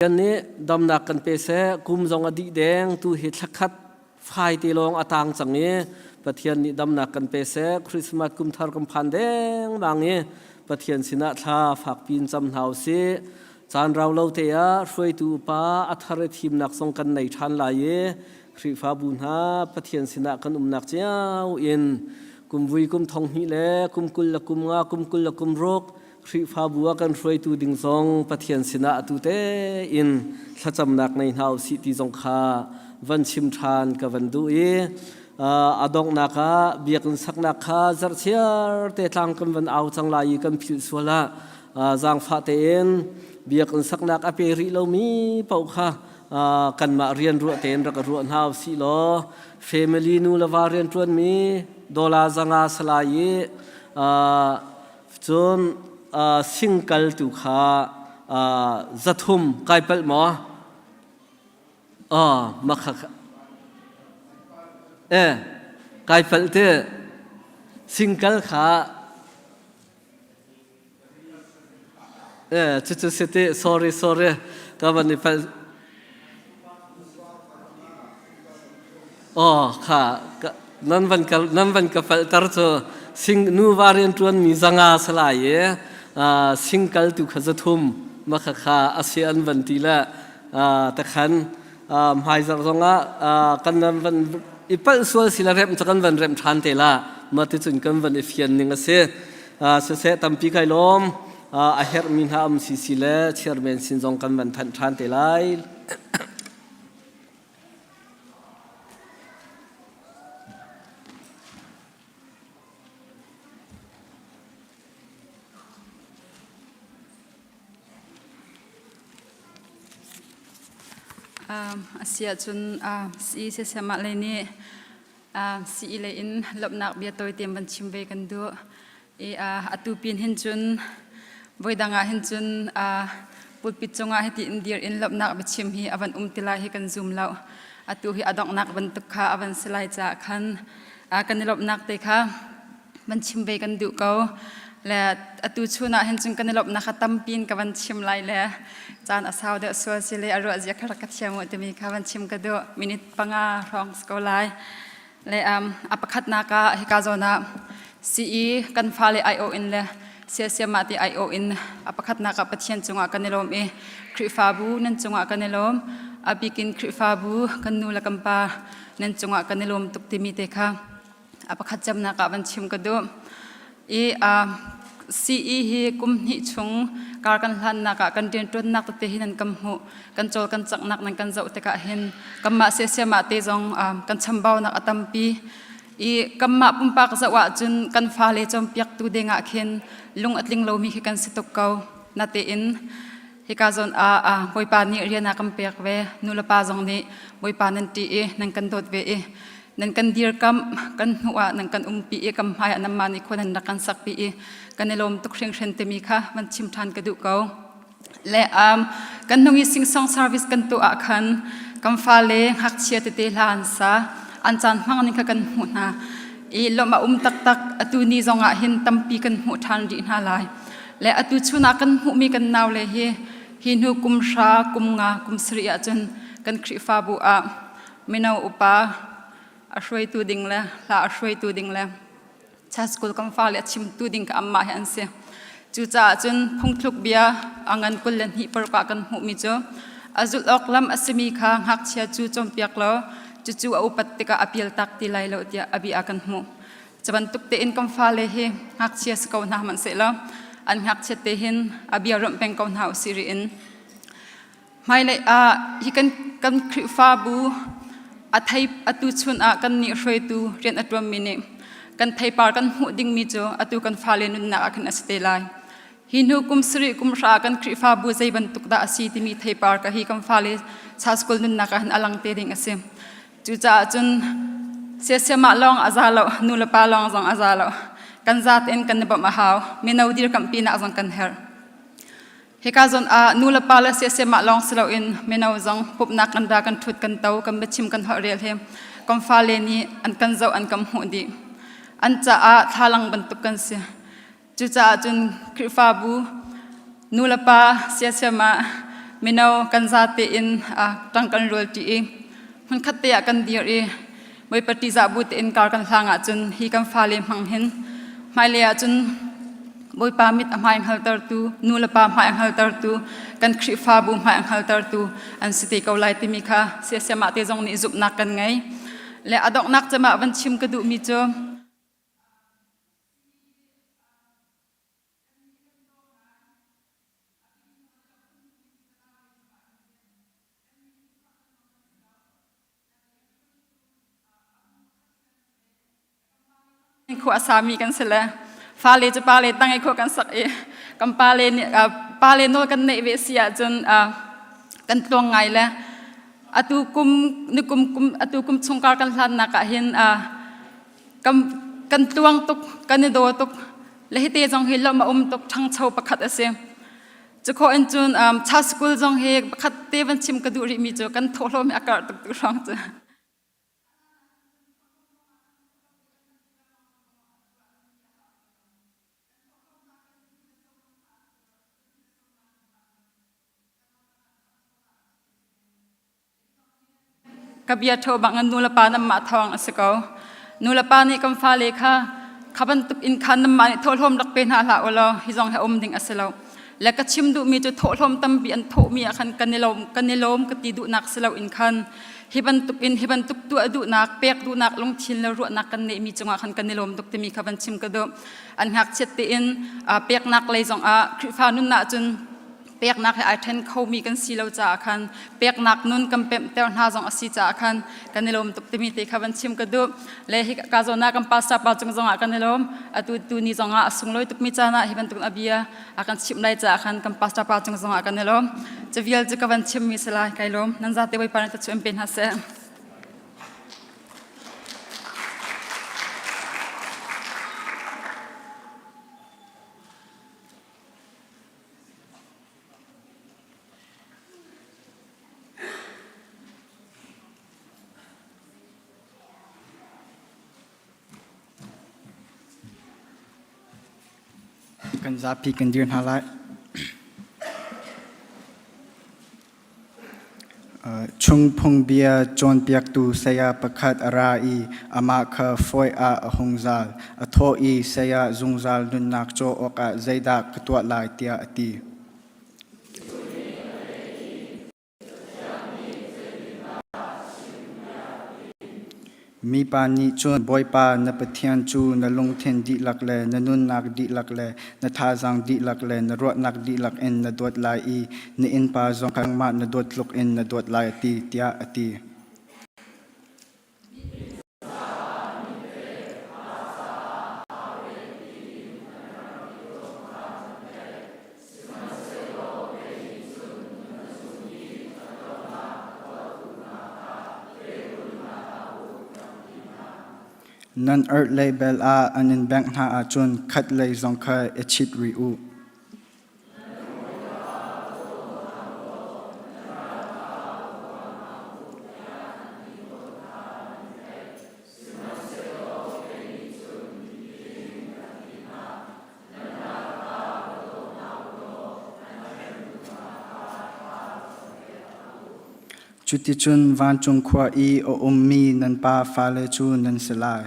Pathian nih damnak kan pe seh, kum zong a dih deng, tu hi thlakhat fai te lawng a tang cang i Pathian nih damnak kan pe seh, Christmas kum thar kan phan dengmang i Pathian sinah thla fakpi in cam hna usih. Caan rau lo te ah hruaitu upa a thar i thimnak zong kan nei ṭhan lai i Khrihfabu hna Pathian sinah kan umnak cio in kum vui kum thong hnih le kum 20 le kum nga kum 20 le kum ruk Khrihfabu ah kan hruaitu ding zong Pathian sinah atu tein thlacamnak nei hna usih ti zong kha van chim ṭhan ka van duh i a donghnak ah biakinn saknak kha zarhchiar te tlang kan van au cang lai i kan philh sual ah zaangfah tein biakinn saknak a pe rih lomi paoh kha kanmah rian ruah tein rak ruah hna usih law family nu le va rian ṭuanmi dollar zanga salai i Cun singkal tu kha 300 kai palh maw? Aw, makha eh kai palh ti singkal kha eh cucu si ti sorry sorry ka van i palh Aw kha nan van ka nan van ka felter cu sing nuva rianṭuan mi 500 salai i singkal tu kha 300 ma kha kha a si an van ti le takhan hmaizarh zongah kan nan van i palh sual si la rem cu kan van rem ṭhan te la ma ticun kan van i fian ning a si siseh tampi kai lawm a herhmi hna um si si le chairman sin zong kan van thanh ṭhan te lai. A si ahcun sii siasiamah lei nih sii lei in lawmhnak bia tawite van chim ve kan duh. I atu pin hin cun voidang ah hin cun pulpit cungah hiti in dir in lawmhnak biachim hi a van um ti lai hi kan zum lo. Atu hi a donghnak bantuk kha a van si lai caah khan kan i lawmhnak te kha van chim ve kan duh ko. Le atu chun ah hin cun kan i lawmhnak kha tampi in ka van chim lai le caan a sau deuh sual si le a ruah zia kha rak ka thiam u timi kha van chim ka duh. Minute 5 hrawng si ko lai. Le a pakhatnak ah hika zawn ah CE kan fale aiawh in le siasiamah ti aiawh in a pakhatnak ah Pathian cungah kan i lawm i Khrihfabu nan cungah kan i lawm. A bikin Khrihfabu kan nu le kan pa nan cungah kan i lawm tuk timi te kha a pakhat cemnak ah van chim ka duh. I CE hi kum hnih chung kar kan hlannak ah kan rianṭuannak tete hi nan kan hmuh kan cawl kan caknak nan kan zoh tikah hin kanmah siasiamah te zong kan chambaunak a tampi i kanmah pumpak zoh ahcun kan fale cawnpiaktu ding ah khin lung a tling lomi khi kan si tuk ko natein hika zawn ah Bawipa nih rian a kan pek ve nu le pa zong nih Bawipa nan ṭih i nan kan dawt ve i nan kan dirkamh kan hnu ah nan kan umpi i kan hmai ah nanmah nih khua nan rak kan sakpi i kan i lawm tuk hringhran timi kha van chim ṭhan ka duh ko. Le kan hnung i sing-song service kan tuah ah khan kan fale ngakchia tete hla an sa an caan hmang ning kha kan hmuh hna i lawmh a um taktak atu ni zong ah hin tampi kan hmuh ṭhan rih hna lai le atu chun ah kan hmuhmi kan naule hi hi hnu kum hra kum nga kum sarih ahcun kan Khrihfabu ah mino upa a hruaitu ding le hla a hruaitu ding le church school kan fale a chimtu ding ka ammah hi an si. Cucaah cun phungthluk bia a ngan 22 paruk ah kan hmuhmi cu a zulh awk lam a simi kha ngakchia cu cawnpiak law cucu a upat tikah a pialtak ti lai lo tiah a bia kan hmuh. Cu bantuk tein kan fale hi ngakchia si ko hna hmanhsehlaw an ngakchiat te hin a bia romh peng ko hna usih rih in Hmailei ah hi kan kan Khrihfabu a thei atu chun ah kan nih hruaitu rian a ṭuanmi nih kan theipar kan hmuh dingmi cu atu kan fale nunnak ah khin a si te lai. Hi hnu kum sarih kum hra ah kan Khrihfabu zei bantuk dah a si timi theipar ka hi kan fale cha school nunnak ah hin a lang te ding a si. Cucaah cun siasiamah lawng a za lo, nu le pa lawng zong a za lo. Kan zat in kan i bawmh a hau. Mino dirkamh pinak zong kan herh. Hika zawn ah nu le pa le siasiamah lawng si loin mino zong pumhnak kan ra kan ṭhut kan to kan biachim kan holh rel hi kan fale nih an kan zoh an kan hmuh dih. An caah thlalang bantuk kan si. Cucaah cun Khrihfabu nu le pa siasiamah mino kan zate in ṭang kan rual ṭi i hmunkhat te ah kan dir i Bawipa ṭihzah bu tein kar kan hlang ahcun hi kan fale hmang hin hmailei ahcun Bawipa mit a hmai hngaltertu, nu le pa hmai a hngaltertu, kan Khrihfabu hmai a hngaltertu an si te ko lai timi kha siasiamah te zong nih zumhnak kan ngei. Le a donghnak cem ah van chim ka duhmi cu Khua a sami kan si le fale cu pale tang i khua kan sak i kan pale nih pale nawl kan neih ve si ahcun kan tluang ngai le atu kum ni kum kum atu kum chungkar kan hlannak ah hin kan kan tluang tuk kan i daw tuk le hite zong hi lawm a um tuk ṭhangcho pakhat a si. Cukhawh in cun cha school zong hi pakhat te van chim ka duh rihmi cu kan thawhlawm hi a karh tuk tu hrawng cu. Ka bia ṭho bang in nulepa nanmah thawng a si ko. Nulepa nih kan fale kha kha bantuk in khan nanmah nih thawhlawm rak pe hna hlah u law hi zong hi a um ding a si lo. Le ka chim duhmi cu thawhlawm tampi an thawhmi ah khan kan i lawm kan i lawm ka ti duhnak si loin khan hi bantuk in hi bantuk tuah duhnak pek duhnak lungthin le ruahnak kan neihmi cungah khan kan i lawm tuk timi kha van chim ka duh. An ngakchiat tein peknak lei zongah Khrihfa nun ahcun peknak he ai ṭhen khomi kan si lo caah khan peknak nun kan pemhter hna zong a si caah khan kan i lawm tuk timi te kha van chim ka duh. Le hi ka zawn ah kan pastor pa cung zongah kan i lawm. Atu tu ni zongah a sunglawi tukmi caan ah hi bantuk a bia a kan chimh lai caah khan kan pastor pa cung zongah kan i lawm. Cu vial cu ka van chimmi si lai. Kai lawm. Nan zate Bawipa nih thluachuah in pe hna seh. Kan zapi kan dir hna lai. Chung phungbia cawnpiaktu saya pakhat a ra i amah kha fawi ah a hung zal. A thawh i, "Saya, zungzal nunnak caw awkah zeidah ka tuah lai?" tiah a ti. Mipa nih cun Bawipa na Pathian cu na lungthin dihlak le na nunnak dihlak le na thazaang dihlak le na ruahnak dihlak in na dawt lai i na innpa zong kha nangmah na dawt tluk in na dawt lai a ti, tiah a ti. Nan orhlei bel ah an in bengh hna ahcun khatlei zong kha i chit rih u. Cuticun vancung khua i a ummi nan Pa fale cu nan si lai.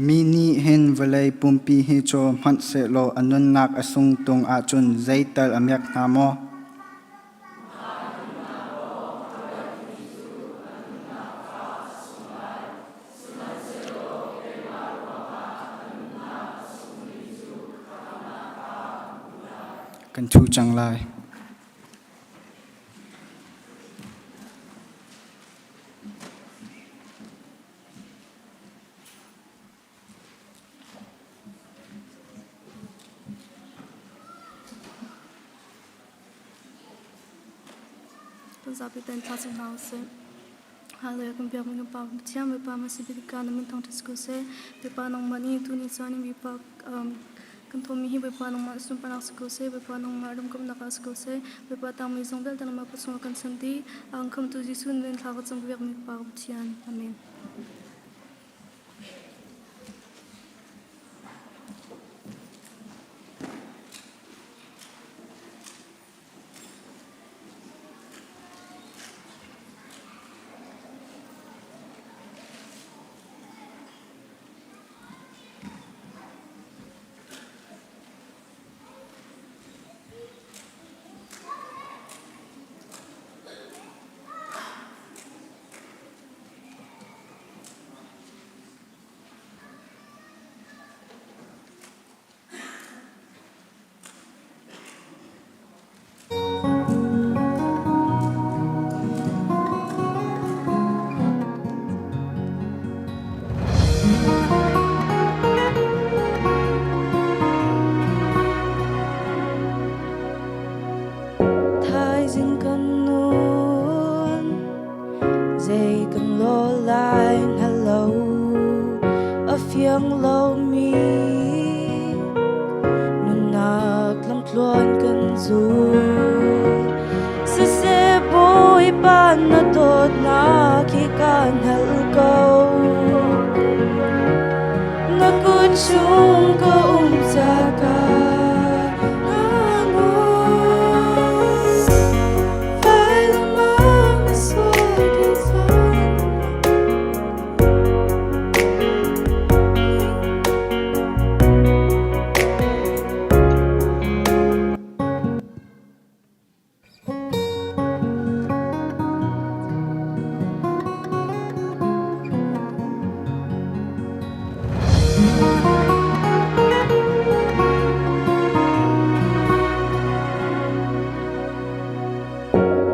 Mi nih hin vawlei pumpi hi caw hmanh sehlaw a nunnak a sung tung ahcun zeital a miak hnga maw? Kan ṭhu cang lai. Kan zapi ten thla cam hna usih. Hallelujah kan biak mi kan Pa Pathian Bawipa Masibika na min thangṭhat si ko seh. Bawipa nangmah nih tuni caan in Bawipa kan thawmi hi Bawipa nangmah sunparnak si ko seh. Bawipa nangmah remkamnak ah si ko seh. Bawipa tangmi zong vialte nangmah kut chungah kan chan dih. Ang khamtu Jesuh min thla ka cam ka biak mi Pa Pathian. Amen. Thaizing kan nun zei kan lo lai hngal lo a fiang lomi nunnak lamtluan kan zul. Siseh Bawipa na dawtnak hi kaan hal ko. Na kut chung ka um ca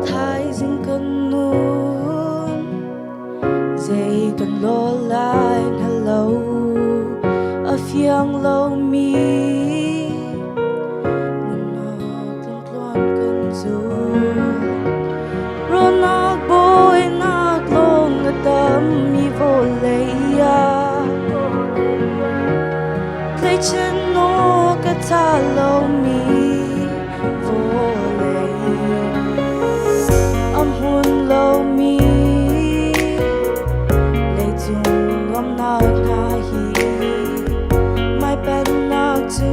Thaizing kan nun zei kan law lai hngal lo a fiang lomi nunnak lamtluan kan zul Rawlnak bawinak lawng a tammi vawlei ah Tleichen naw ka tha lomi vawlei a hmun lomi leicung nuamnak hna hi mai pennak cu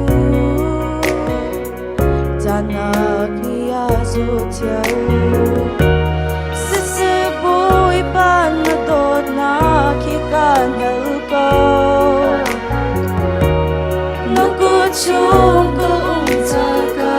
canak ni ah zu cio Siseh Bawipa na dawtnak hi kaan hal ko Na kut chung ka um ca ka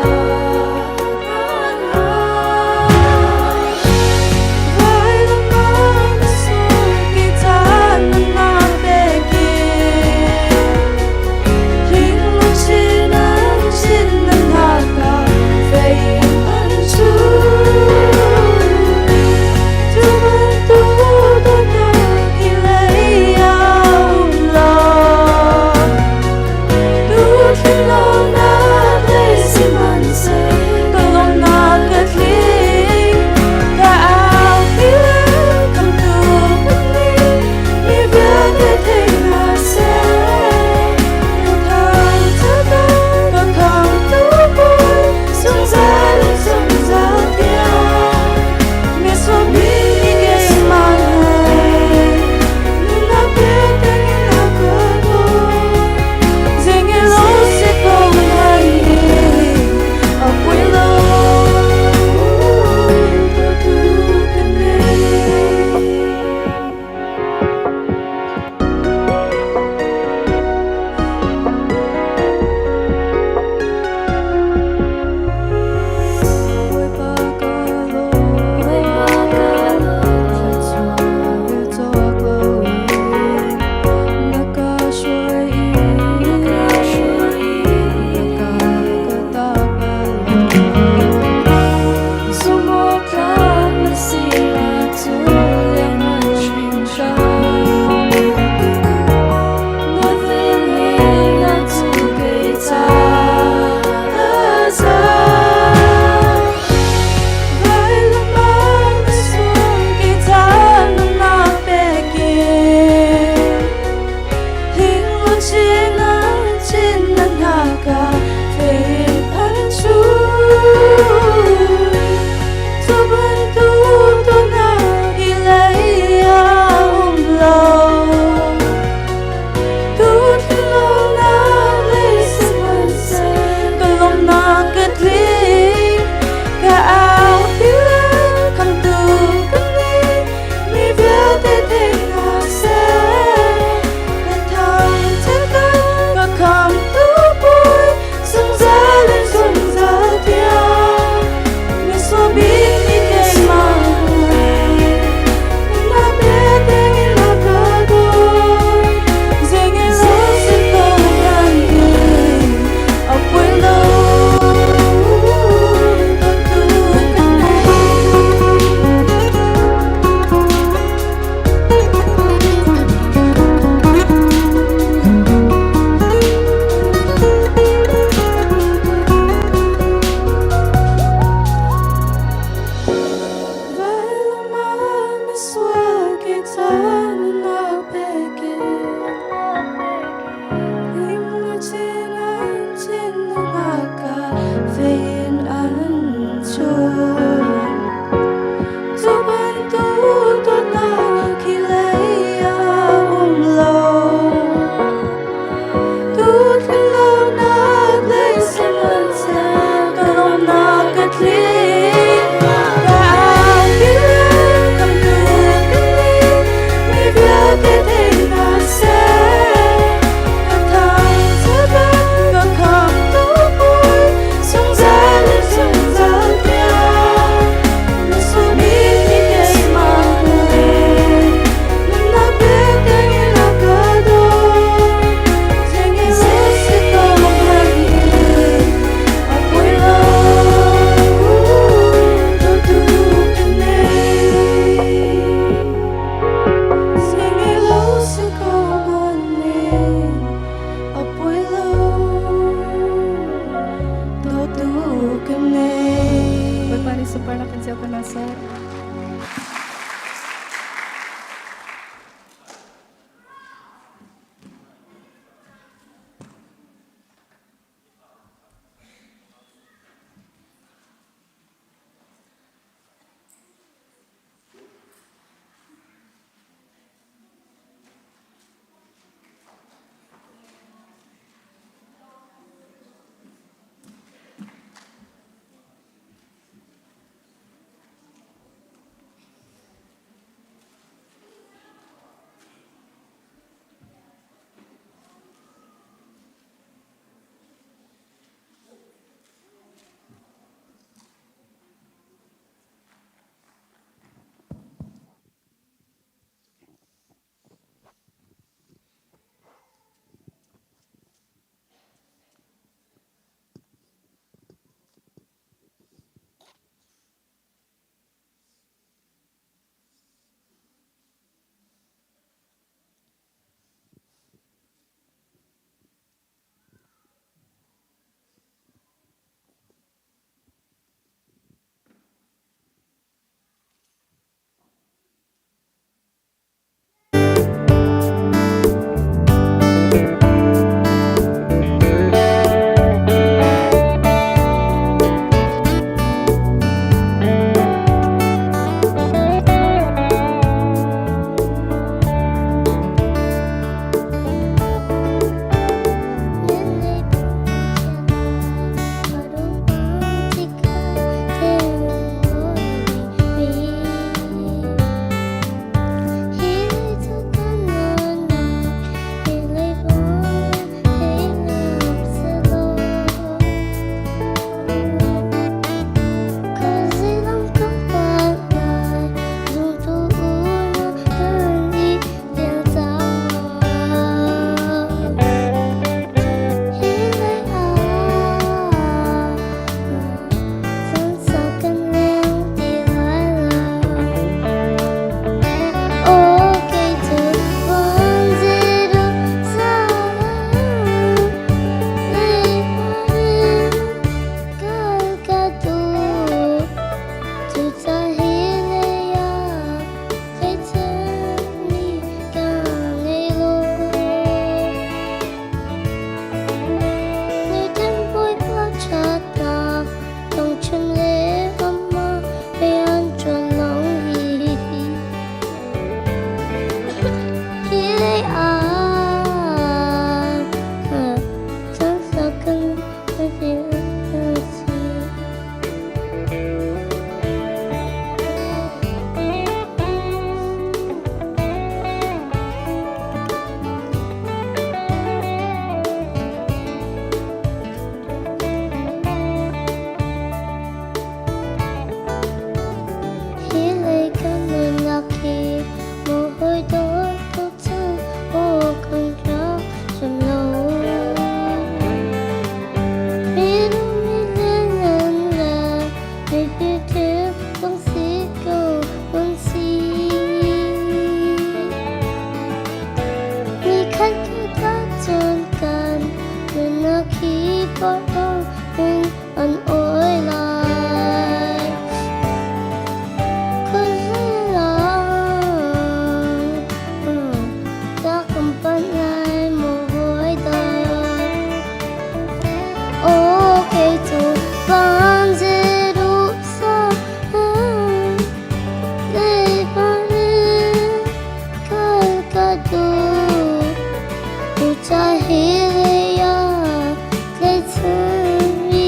Ca hi lei ah tlaihchanmi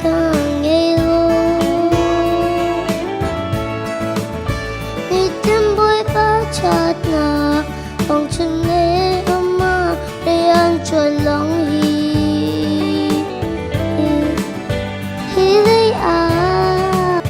ka ngei lo. Nitin Bawipa ṭhatnak kong chim le amah rian ṭuan lawng hi. Hi lei ah.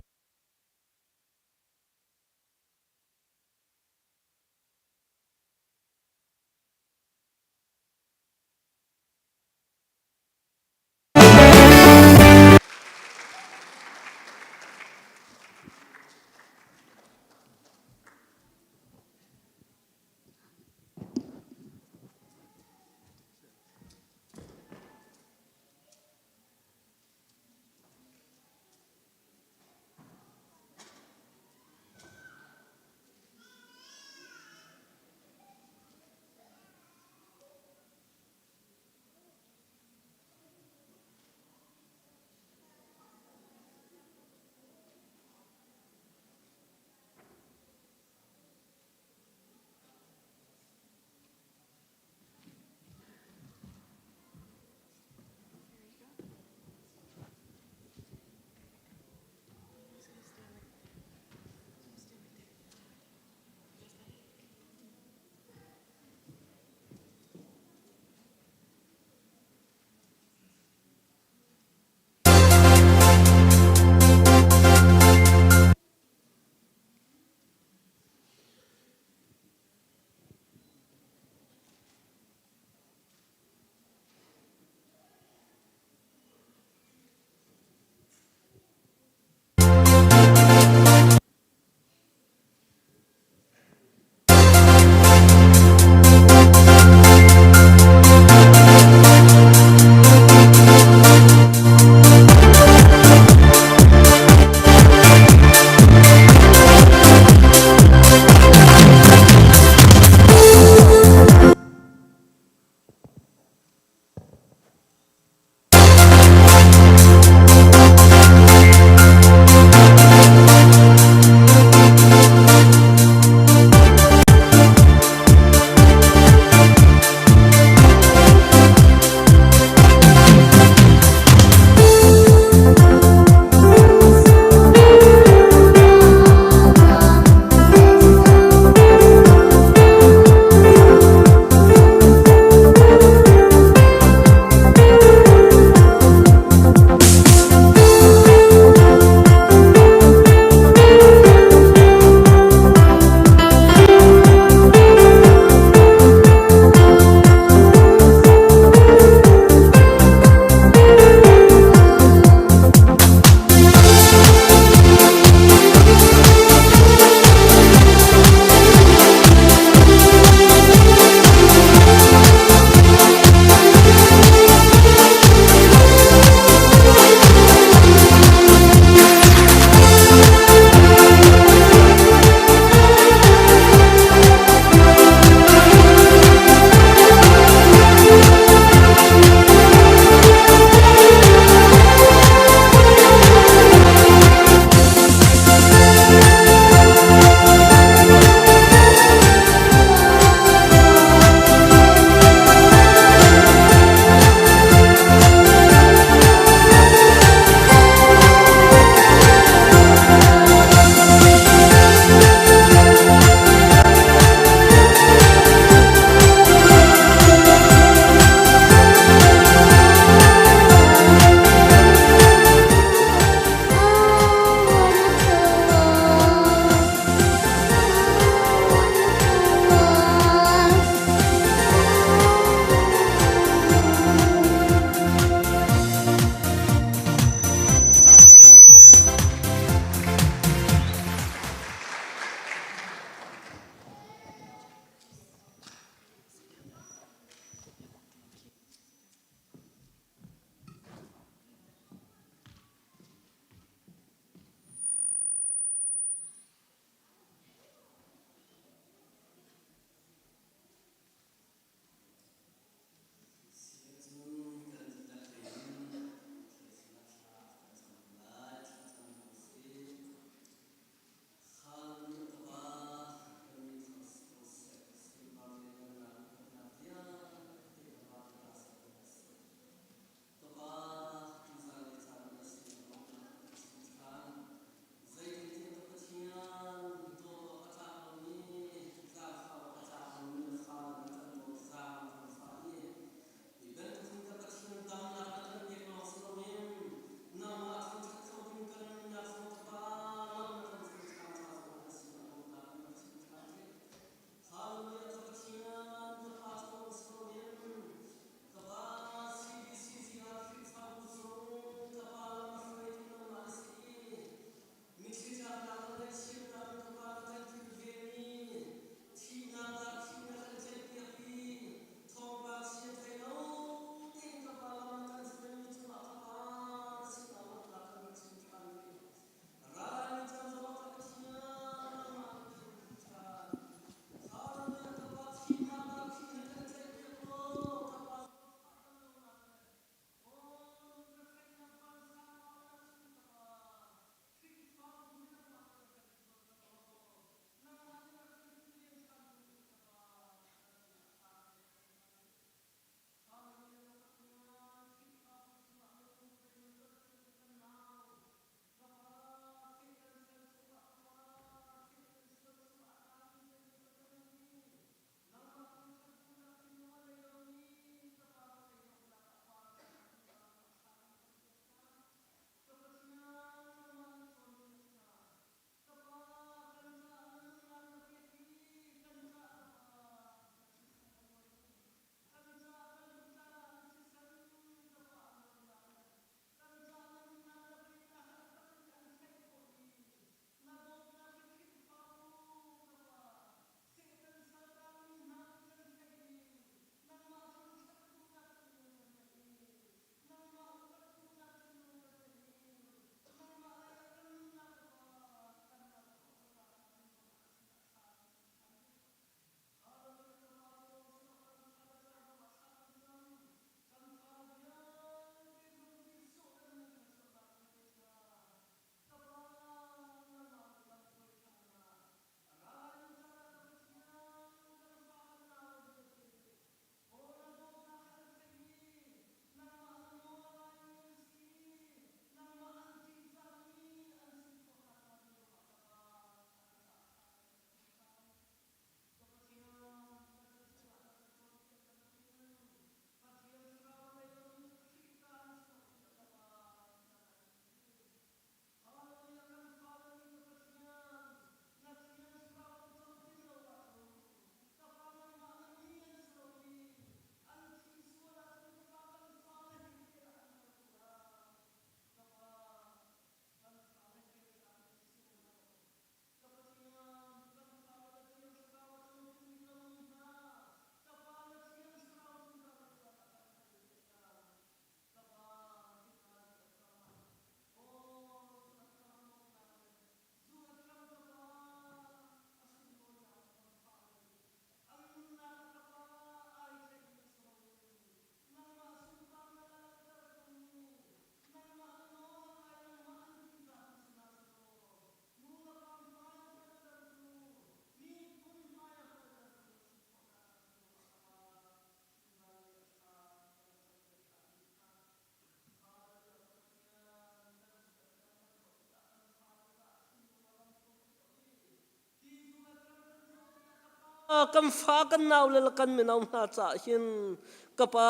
Kan fa kan nau le kan mino hna caah hin ka pa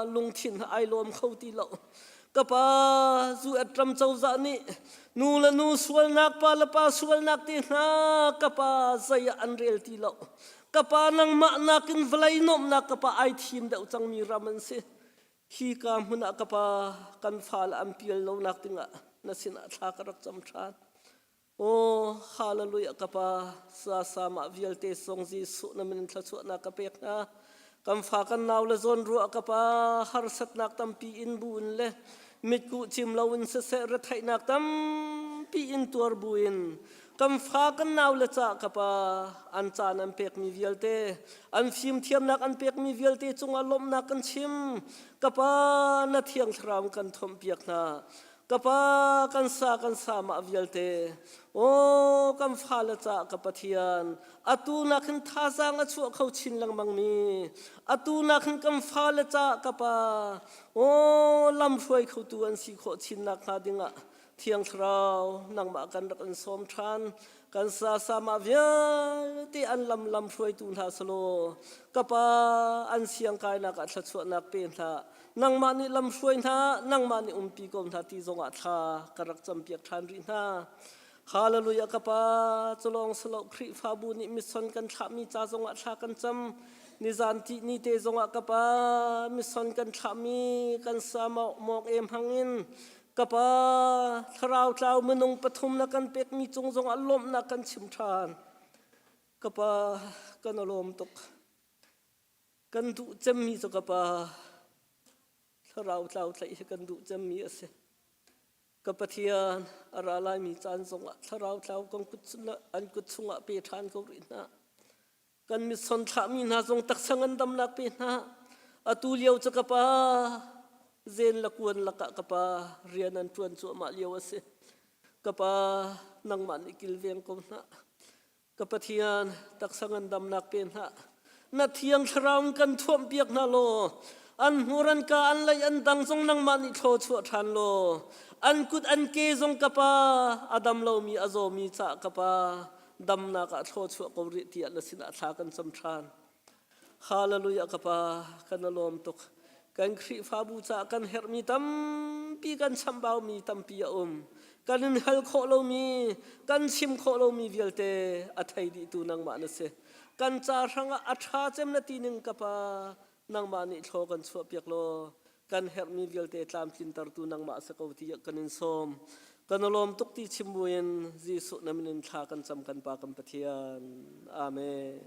lungthin ai lawm kho ti lo. Ka pa zu ram cozah nih nu le nu sualnak pa le pa sualnak te hna ka pa zei ah an rel ti lo. Ka pa nangmah nakin vawlei nuamhnak ka pa ai thim deuh cangmi ram an si. Hi ka hmun ah ka pa kan fale an pial lonak dingah na sinah thla ka rak cam ṭhan. Aw, hallelujah ka pa, sa sama vialte song Jesuh na min thluachuahnak ka pek hna. Kan fa kan nau le zawn ruah ka pa, harsatnak tampi in bu in le mitkuh cim lo in siseh retheihnak tampi in tuar bu in kan fa kan nau le ca ka pa an caan an pekmi vialte an fimthiamnak an pekmi vialte cungah lawmhnak kan chim ka pa na thiang thlarau kan thomhpiak hna Ka pa kan sa kan sa mah vialte aw kan fale ca ka Pathian atu nak hin thazaang a chuah kho chin lengmang mi atu nak hin kan fale ca ka pa aw lam hruai khotu an si khawh chin nak hnga dingah Thiang Thlarau nangmah kan rak in sawm ṭhan kan sa sa mah vialte an lam lam hruaitu hna selaw ka pa an siang kainak ah thluachuahnak pe hna nangmah nih lamhruai hna nangmah nih umpi ko hna ti zongah thla ka rak campiak ṭhan rih hna. Hallelujah ka pa culawng silo Khrihfabu nih mission kan thlahmi ca zongah thla kan cam. Nizan ti ni te zongah ka pa mission kan thlahmi kan sa mawk em hangin ka pa thlarau tlau minung pathum na kan pekmi cung zongah lawmhnak kan chim ṭhan. Ka pa kan lawm tuk. Kan duh cemmi cu ka pa thlarau tlau tlaih hi kan duh cemmi a si. Ka Pathian a ra laimi caan zongah thlarau tlau kan kut an kut chungah pe ṭhan ko rih hna. Kan mission thlahmi hna zong taksa ngandamnak pe hna. Atu lio cu ka pa zen la kuan lakah ka pa rian an ṭuan cuahmah lio a si. Ka pa nangmah nih kilveng ko hna. Ka Pathian, taksa ngandamnak pe hna. Na thiang thlarau kan thuamhpiak hna law, an hmur an ka an lei an dang zong nangmah nih thlaw chuah ṭhan law, an kut an ke zong ka pa, a dam lomi a zawmi cah ka pa, damnak ah thlaw chuah ko rih tiah na sinah thla kan cam ṭhan. Hallelujah ka pa, kan lawm tuk. Kan Khrihfabu caah kan herhmi tampi kan chambaumi tampi a um. Kan in hal khawh lomi, kan chim khawh lomi vialte a thei dihtu nangmah na si. Kan ca hrangah a ṭha cem na ti ning ka pa, nangmah nih thlaw kan chuahpiak law kan herhmi vialte tlamtlintertu nangmah si ko tiah kan in sawm. Kan lawm tuk ti chim buin Jesuh na min in thla kan cam kan Pa kan Pathian. Amen.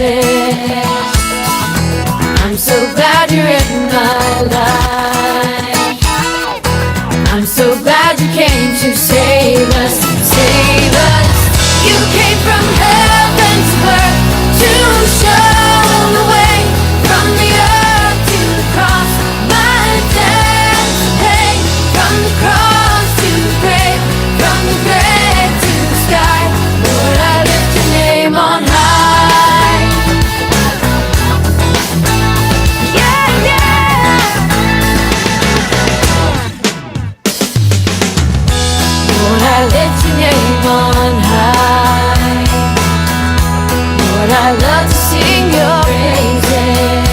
praises. I'm so glad you're in my life. I'm so glad you came to save us, save us. You came from heaven to earth to show the way from the earth to the cross. My debt to pay from the cross to the grave, from the grave to the sky. Lord, I lift your name on high. Yeah, yeah. Lord, I lift your name on high. Lord, I love to sing your praises.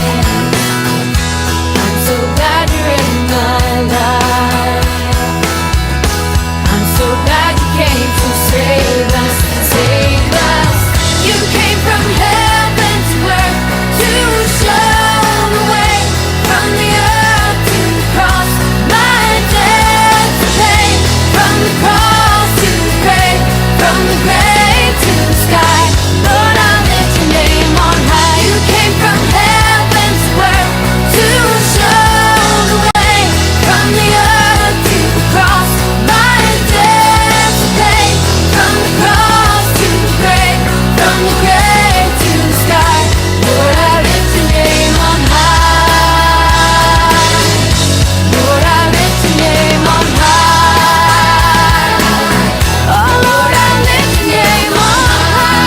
I'm so glad you're in my life. I'm so glad you came to save us, save us. You came from heaven to earth to show the way from the earth to the cross. My debt to pay from the cross to the grave, from the grave to the sky. Lord, I lift your name on high. You came from heaven to earth to show the way from the earth to the cross. My debt to pay from the cross to the grave, from the grave to the sky. Lord, I lift your name on high. Lord, I lift your name on high. Oh, Lord, I lift your name on high.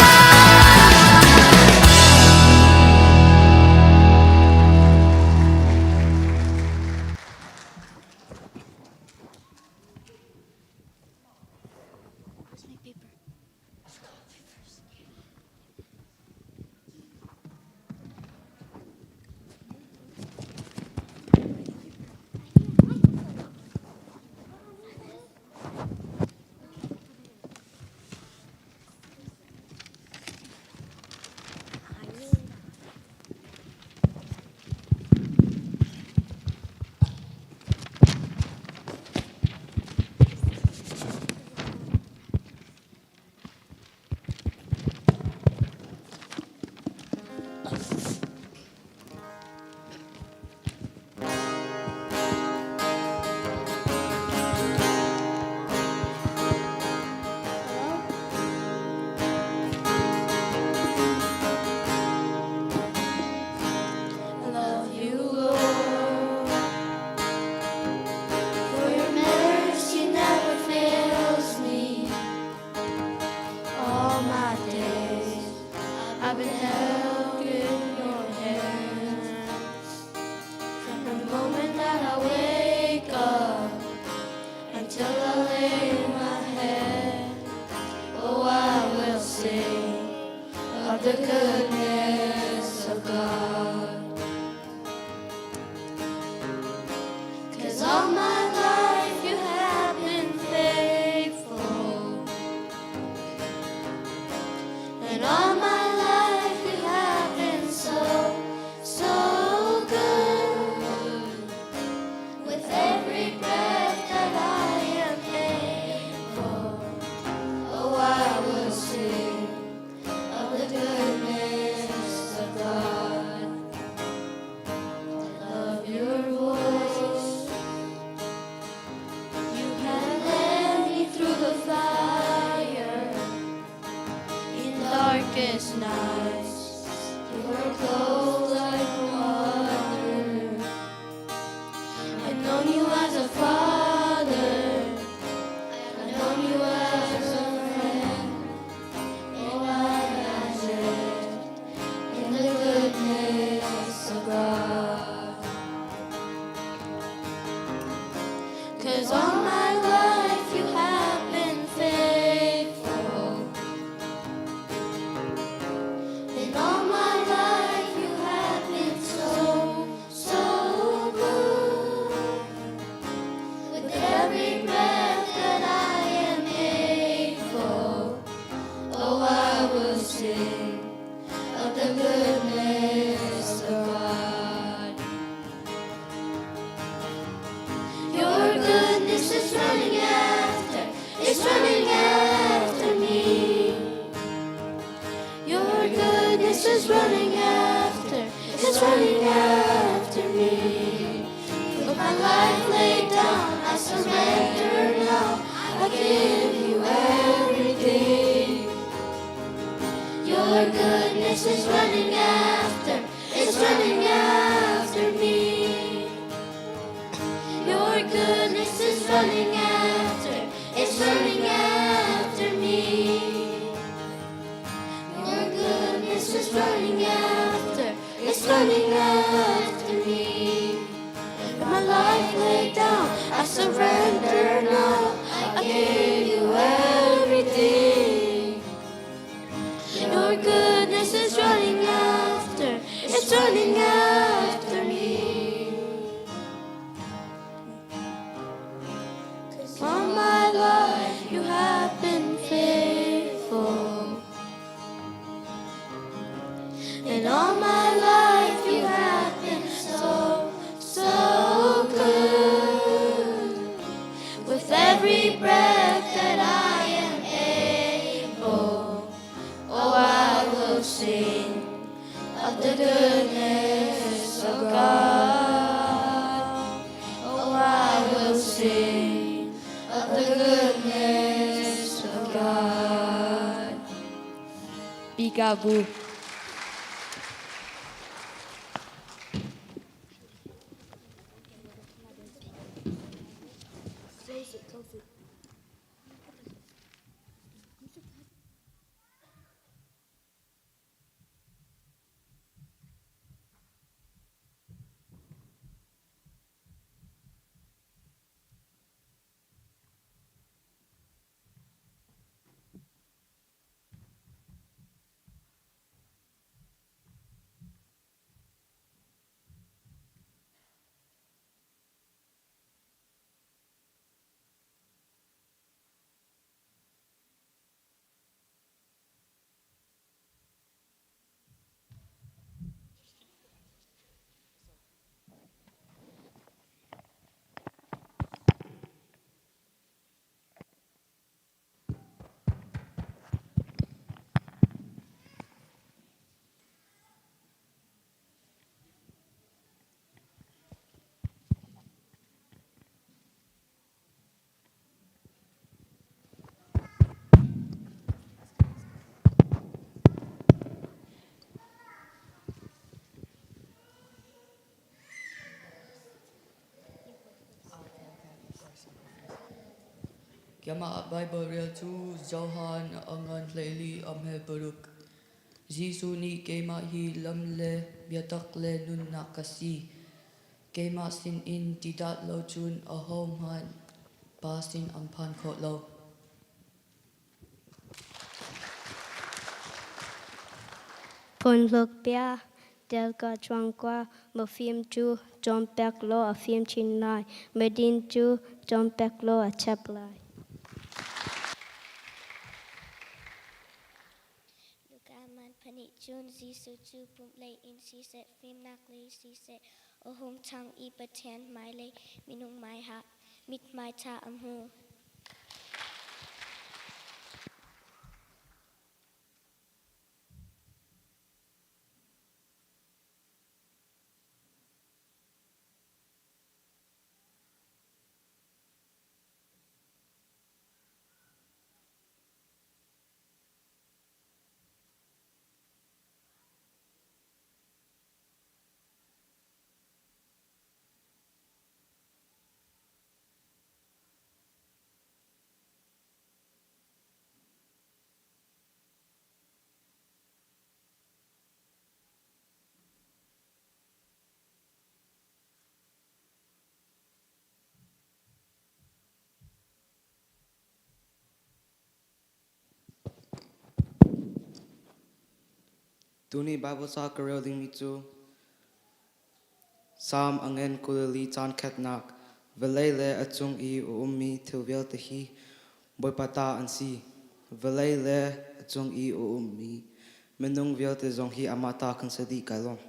Where's my paper? I love you, Lord. For your mercy never fails me. All my days I've been held in your hands. From the moment that I wake up until I lay my head, oh, I will sing of the goodness of God. Cause all my life you have been faithful. And all my life you have been so, so good. With every breath that I am able, oh, I will sing of the goodness. running after me. With my life laid down, I surrender now. I give you everything. Your goodness is running after, it's running after me. Your goodness is running after, it's running after me. Your goodness is running after, it's running after me. With my life laid down, I surrender now. I give you everything. Your goodness is running after, it's running after me. 'Cause all my life you have been faithful. And all my life you have been so, so good. With every breath that I am able, oh, I will sing of the goodness of God. Oh, I will sing of the goodness of God. Peekaboo. Keimah Baibal rel cu Johan a ngan 14 a hme 6. Jesuh nih keimah hi lam le biatak le nunnak ka si. Keimah sinin ti dah lo cun ahohmanh Pa sin an phan khawh lo. Phunhluk bia, Delka chuangkua, mafim cu cawnpiak law a fim chin lai, midin cu cawnpiak law a chap lai. Luka man pahnih cun Jesuh cu pumhlei in siseh, fimnak lei siseh, a hung ṭhang i Pathian hmailei minung hmaiah mithmai ṭha a hmu. Tuni Bible ca ka rel dingmi cu Salm a ngen 24 caan khatnak vawlei le a cung i a ummi thil vialte hi Bawipa ta an si. Vawlei le a cung i a ummi minung vialte zong hi amah ta kan si dih kai lawm.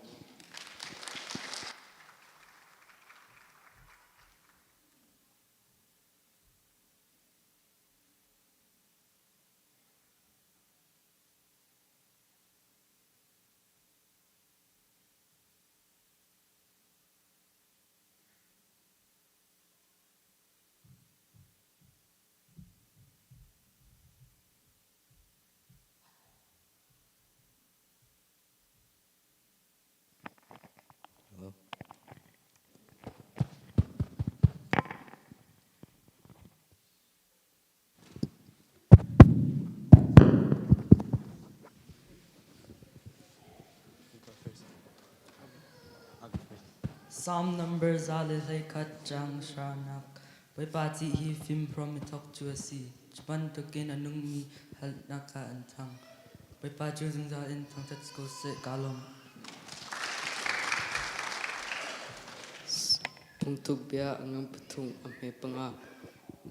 Psalm number 121 caang hranak Bawipa ṭih hi fimhrom i thawk cu a si. Cu bantukin a nungmi halnak kha an thang. Bawipa cu zungzal in thangṭhat si ko seh. Kaa lawm. Phungthuk bia a ngan pathum a hme panga.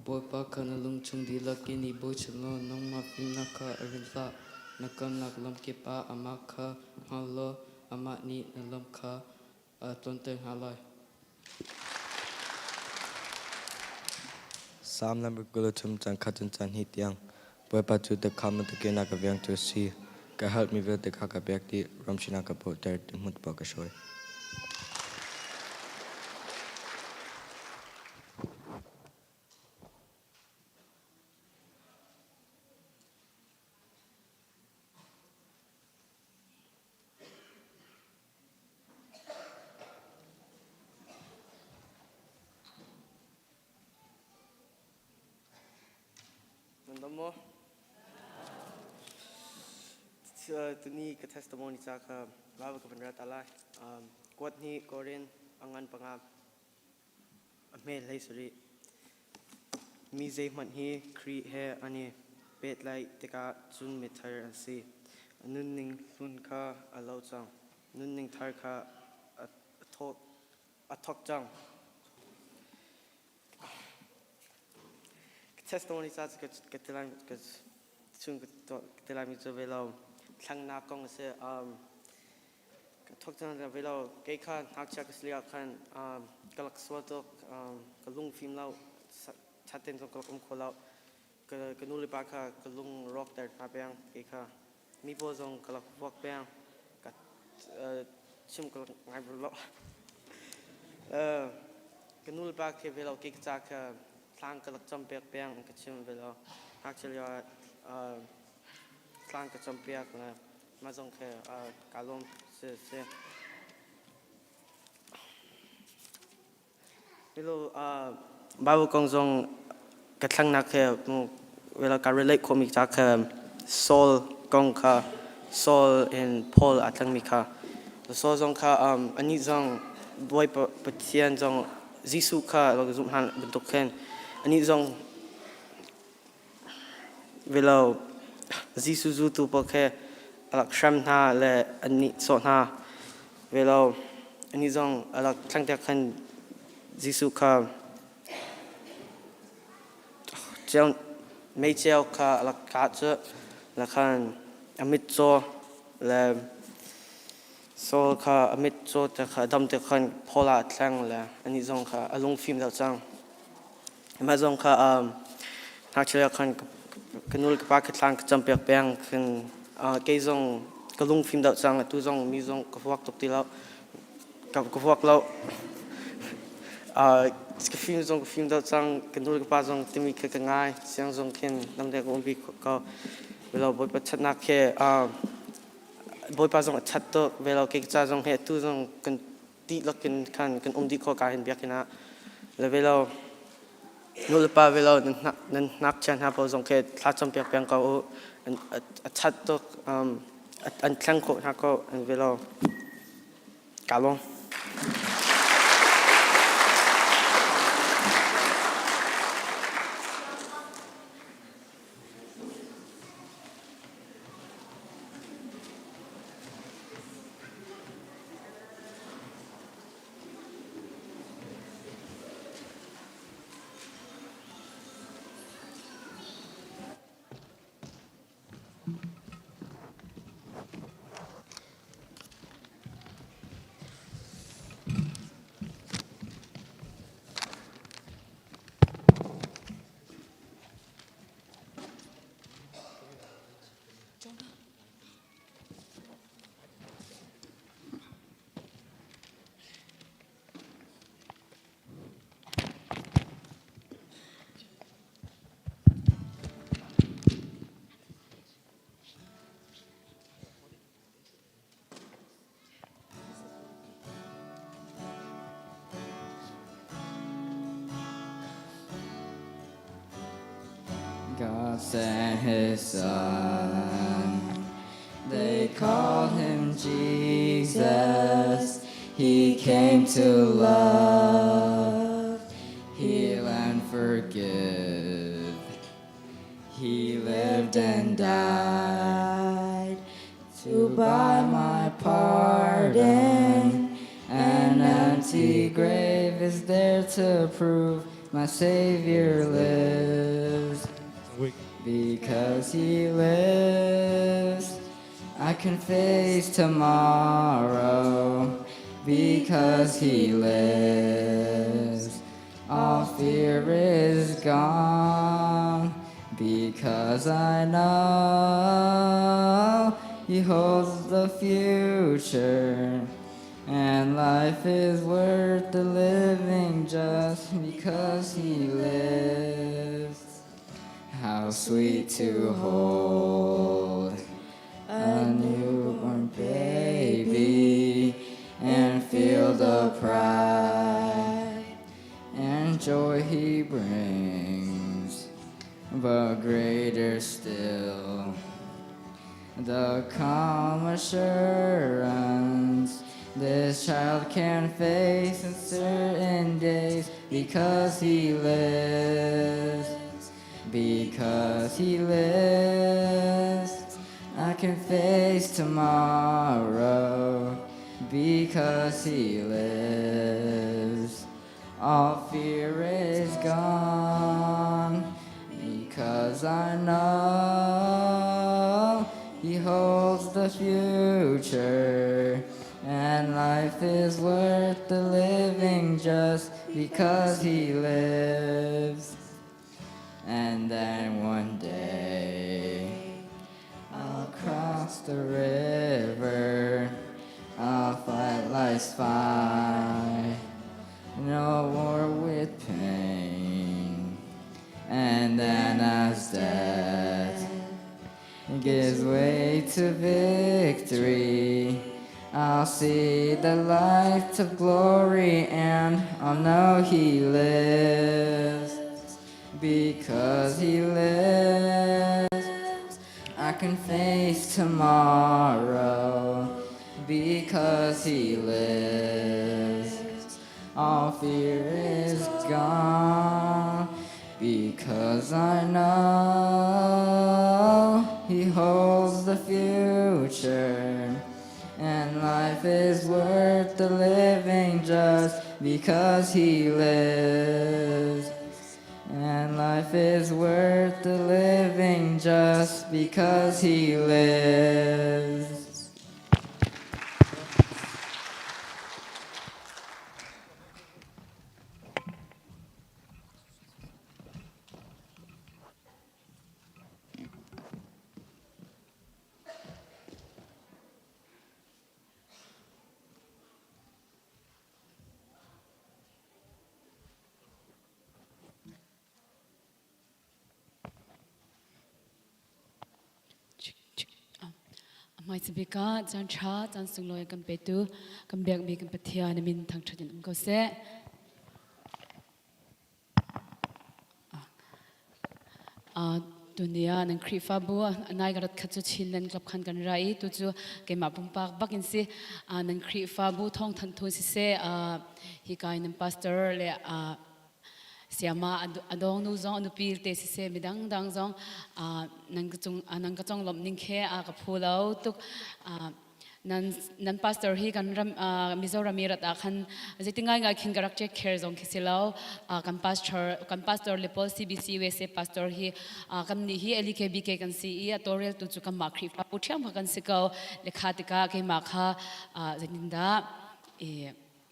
Bawipa kha na lungchung dihlak in i bochan law nangmah fimnak kha a rin hlah. Na kalnak lam kip ah amah kha hngal law amah nih na lam kha a tlonter hna lai. Salm lampi 23 caan khat in caan hnih tiang Bawipa cu tekham bantukin a ka vengtu a si. Ka herhmi vialte kha ka pek dih, ramhrin a ka bawhter, tihmut paoh ka hruai. Nan dam maw? Tuni ka testimony ca kha Bible ka van rat alai. Kuat ni Korin angan panga a hme hlei sari. Mi zeihmanh hi Khrih he an i pehtlaih tikah cun mithar an si. A nunning hlun kha a lo cang. Nunning thar kha a thawk cang. Testimony ca cu ka ti lai ka chung ka ti laimi cu ve lo. Thlangnak kong a si. Ka thawk cang ve lo. Kei kha ngakchia ka si lio ah khan ka lak sual tuk. Ka lung fim lo. Thatten zong ka rak um kho lo. Ka nu le pa kha ka lung rawkter hna peng kei kha. Mi pawl zong ka lak vuak peng. Ka chim ka lak ngai bal lo. Ka nu le pa khi ve lo ke ka ca kha thlang ka lak cam pek peng ka chim ve lo. Ngakchia lio ah thlang ka cam piak le mah zong khi kaa lawm si si. Hello, Bible kong zong ka thlangnak he well, ka relate khomi ca kha Saul kong kha Saul and Paul aa thlangmi kha Saul zong kha anih zong Bawipa Pathian zong Jesuh kha zumh hlan bantuk khin anih zong Velo Jesuh zultu pawl khi a rak hrem hna le an nihsawh hna. Velo anih zong a rak thlangte khan Jesuh kha ceu meiceu kha a rak kah cu le khan a mitcaw le Saul kha a mitcaw te kha dam te khan Paul ah a thleng le anih zong kha a lungfim deuh cang. Mah zong kha ngakchia khan ka nu le ka pa kha thlang ka campiak peng khin kei zong ka lungfim deuh cang atu zong mi zong ka vuak tuk ti lo ka vuak lo ka fim zong ka fim deuh cang ka nu le ka pa zong timi kha ka ngai siang zong khin lamdeng ka um bik ko velo Bawipa ṭhatnak khi Bawipa zong a ṭhat tuk velo kei ca zong hi atu zong kan dihlak in khan kan um dih khawh ka hin biakinn ah le ve lo nu le pa ve lo nan ngakchia hna pawl zong khi thla campiak peng ko u a that tuk an thleng khawh hna ko an ve lo ka lawm. God sent his son. They call him Jesus. He came. came to love, heal, and forgive. He lived and died to buy my pardon. An empty grave is there to prove my Savior lives. Because he lives, I can face tomorrow. Because he lives, all fear is gone. Because I know he holds the future. And life is worth the living just because he lives. How sweet to hold a newborn baby and feel the pride and joy he brings. But greater still, the calm assurance this child can face uncertain days because he lives. Because he lives, I can face tomorrow. Because he lives, all fear is gone. Because I know he holds the future. And life is worth the living just because he lives. And then one day I'll cross the river. I'll fight life's fight. No war with pain. And then as death gives way to victory, I'll see the light of glory and I'll know he lives. Because he lives, I can face tomorrow. Because he lives, all fear is gone. Because I know he holds the future. And life is worth the living just because he lives. And life is worth the living just because he lives. Hmaisabik ah caan ṭha caan sunglawi kan petu kan biakmi kan Pathian a min thangṭhat in um ko seh. Tuni ah nan Khrihfabu nai ka rat khat cu Chinland Club khan kan ra i tu cu keimah pumpak bak in si nan Khrihfabu thawng thanh thu siseh hika in nan pastor le siama a dawng nu zong a nupi te siseh midang dang zong nan ka cung nan ka conglawmh ning khe a ka phu lo tuk. Nan nan pastor hi kan ram Mizoram i rat ah khan zeiti ngaingai khin ka rak take care zong khi si lo. Kan pastor kan pastor le paul CBC USA pastor hi kan nih hi LKBK kan si i a tawlrel tu cu kanmah Khrihfabu ṭhiam kha kan si ko. Le kha tikah keimah kha zeitindah i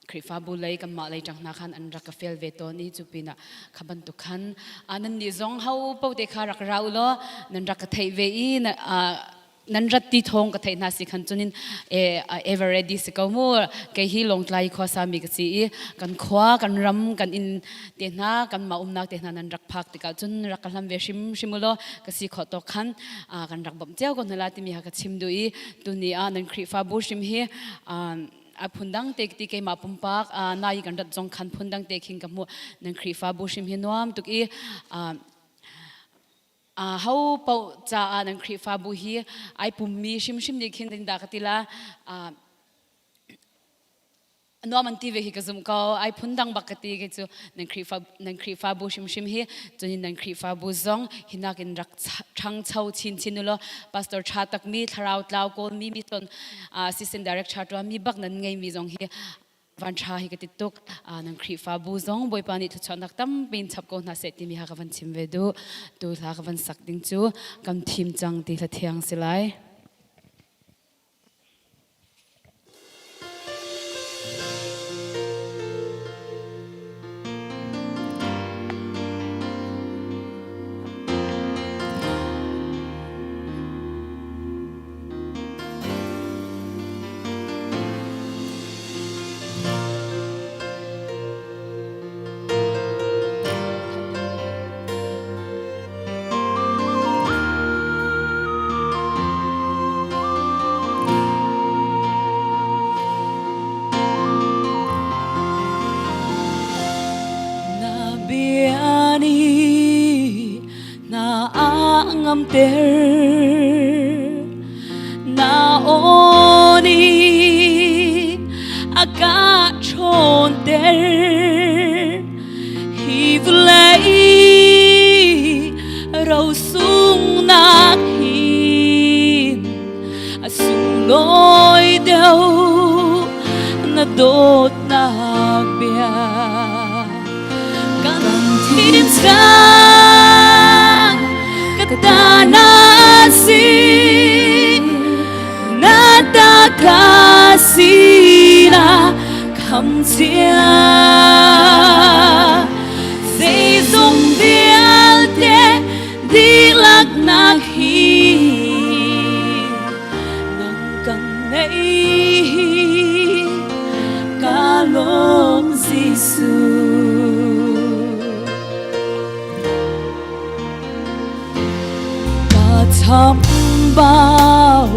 Khrihfabu lei kanmah lei ṭang hna khan an rak ka fel ve tawn i cu pinah kha bantuk khan nan nih zong ho paoh te kha rak ra u law nan rak ka theih ve i nan rat ti thawng ka theih hna si khan cunin ever ready si ko mu. Kei hi Lawngtlai khuasa mi ka si i kan khua kan ram kan inn te hna kan mah umnak te hna nan rak phak tikah cun rak ka hlam ve hrim hrim u law ka si khawh tawk khan kan rak bawmh cio ko hna la timi ha ka chim duh i tuni ah nan Khrihfabu hrim hi a phundang te ti keimah pumpak nai kan rat zong khan phundang te khin ka hmu. Nan Khrihfabu hrim hi nuam tuk i ho paoh caah nan Khrihfabu hi ai pummi hrimhrim nih khin dah ka ti la. Nuam an ti ve hi ka zum ko. Ai phun dang bak ka ti ke cu nan Khrihfa nan Khrihfabu hrimhrim hi cunin nan Khrihfabu zong hinak in rak ṭhangcho chinchin u law pastor ṭha takmi thlarau tlau kawlmi mi ton assistant director ṭuanmi bak nan ngeimi zong hi van ṭha hi ka ti tuk. Nan Khrihfabu zong Bawipa nih thluachuahnak tampi in chap ko hna seh timi ha ka van chim ve duh. Tu hla ka van sak ding cu kan thim cang ti hla thiang si lai. Na bia nih na ngamter na aw nih a ka ṭhawnter Hi vawlei rosungnak hin a sunglawi deuh na dawtnak bia kan thim cang ka ta na si na ta ka si na kham chia zeizong vialte dihlak nak hi nang kan nei hi ka lawm Jesuh ka chambau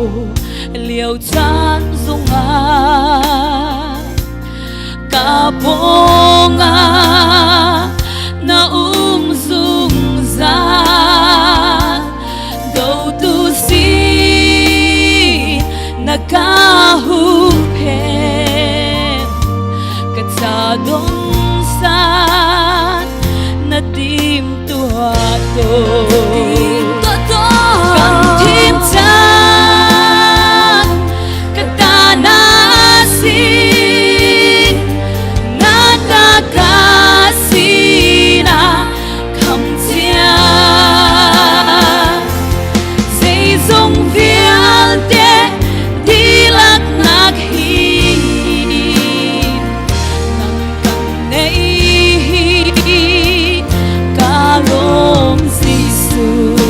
liao caan zongah ka pawngah na um zungzal dotu si na ka huhphenh ka ca dong san na tim tuah Kan thim cang ka ta na si na ta ka si na kham chia zeizong vialte dihlak nak hi nang kan nei ka lawm Jesuh.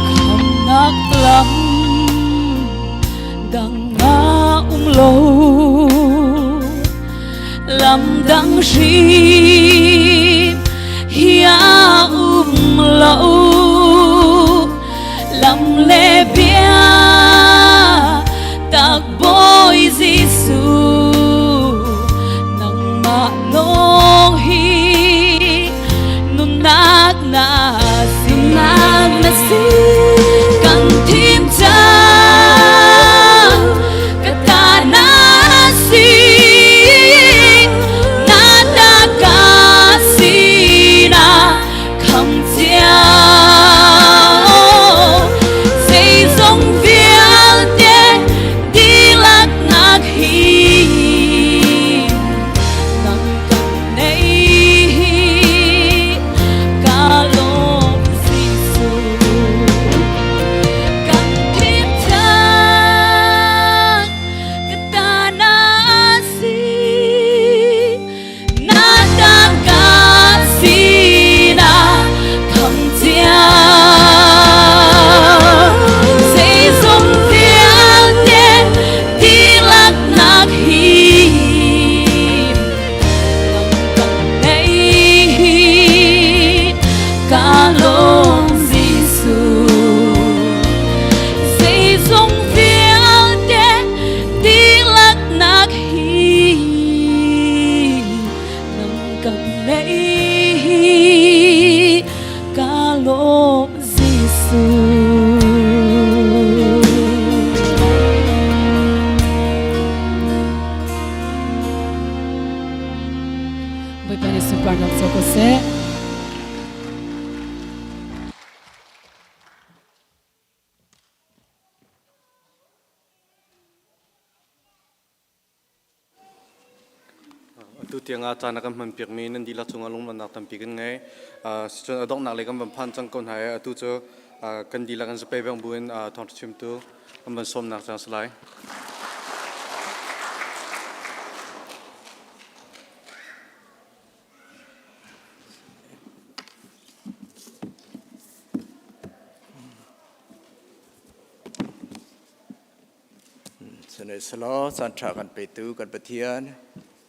Khamnak lam dang nga um lo lam dang hrim hi a um lo lam le bia tak Bawi Jesuh nangmah lawng hi nunnak na si nunnak na si kan thim cang ka ta na si na ta ka si na kham cia zeizong vialte dihlak nak hi nang kan nei hi ka lawm Jesuh. Bawipa nih sunparnak co ko seh. Atu tiang ah caan a kan hmanpiakmi nan dihlak cungah lunglawmhnak tampi kan ngei. Sicun a donghnak lei kan van phan cang ko hna i atu cu kan dihlak in zapei bang buin thawngṭha chimtu kan van sawmnak cang si lai. Sihmanhsehlaw caan ṭha kan petu kan Pathian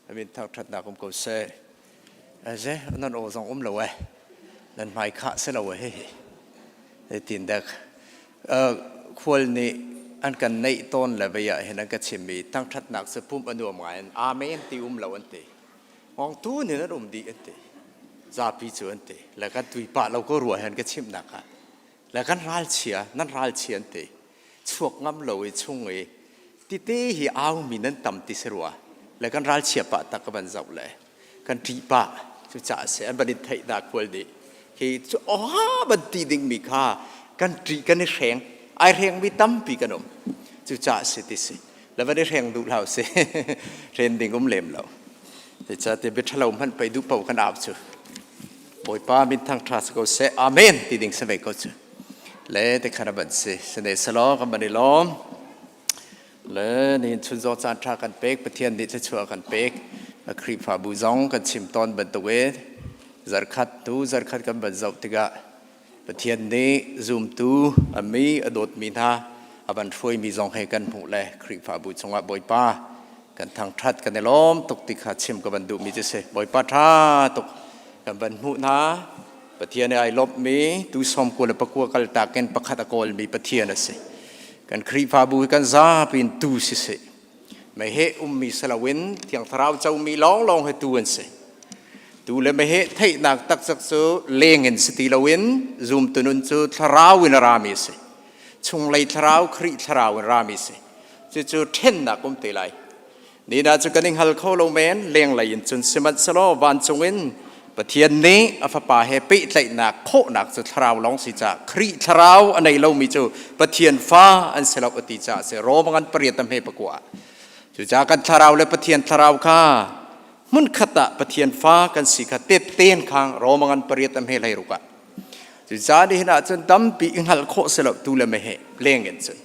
a min thangṭhatnak um ko seh. Aze nan aw zong um lo eh. Nan hmai khah si lo eh hihi. Zeitin dek khual nih an kan neih tawn le vei ah hin an ka chimmi thangṭhatnak cu pumh a nuam ngai in amen ti um lo an ti. Ngongtu nih nan um dih an ti. Zapi cu an ti. Le kan tui pah lo ko rua he an ka chimhnak ah. Le kan ralchia nan ralchia an ti. Chuak ngam lo i chung i tite hi aumi nan tam ti si rua le kan ralchia pah tak ka van zoh le kan ṭih pah cu ca si an van in theih dah kual dih hi cu oha ban ti ding mi kha kan ṭih kan i hreng ai hreng mi tampi kan um cu ca si ti si le van i hreng duh hlah si hren ding um lem lo ti ca te bia ṭhalo hmanh pei duh po kan au cu Bawipa min thang ṭha si ko seh amen ti ding si ve ko cu Le te khan a ban si. Sine selaw kan ban i lawm. Le nihin chun zong caan ṭha kan pek, Pathian nih thluachuah kan pek. A Khrihfabu zong kan chim tawn bantuk in zarkhat tu zarkhat kan van zoh tikah Pathian nih zumtu a mi a dawtmi hna a van hruaimi zong he kan hmuh le Khrihfabu chungah Bawipa kan thangṭhat kan i lawm tuk ti kha chim ka van duhmi cu si. Bawipa ṭha tuk kan van hmuh hna. Pathian i ai lawmhmi tu 99 kaltak in pakhat a kawlmi Pathian a si. Kan Khrihfabu hi kan zapi in tu siseh. Meheh ummi si loin Thiang Thlarau comi lawnglawng hi tu an si. Tu le meheh theihnak taktak cu leng in si ti loin zumtu nun cu thlarau in a rami a si. Chunglei thlarau, Khrih thlarau in rami a si. Cucu ṭhennak um te lai. Nina cu kan i hngal kho lo men lenglei in cun sihmanhsehlaw vancung in Pathian nih a fapa he pehtlaihnak khawhnak cu thlarau lawng si caah Khrih thlarau a nei lomi cu Pathian fa an si lo a ti caah a si Rom ngan pariat a hme pakua. Cucaah kan thlarau le Pathian thlarau kha hmunkhat ah Pathian fa kan si kha tetteen khang Rom ngan pariat a hme hlei ruk ah. Cucaah nihin ah cun tampi i hngalh khawh si lo tu le meheh leng in cun.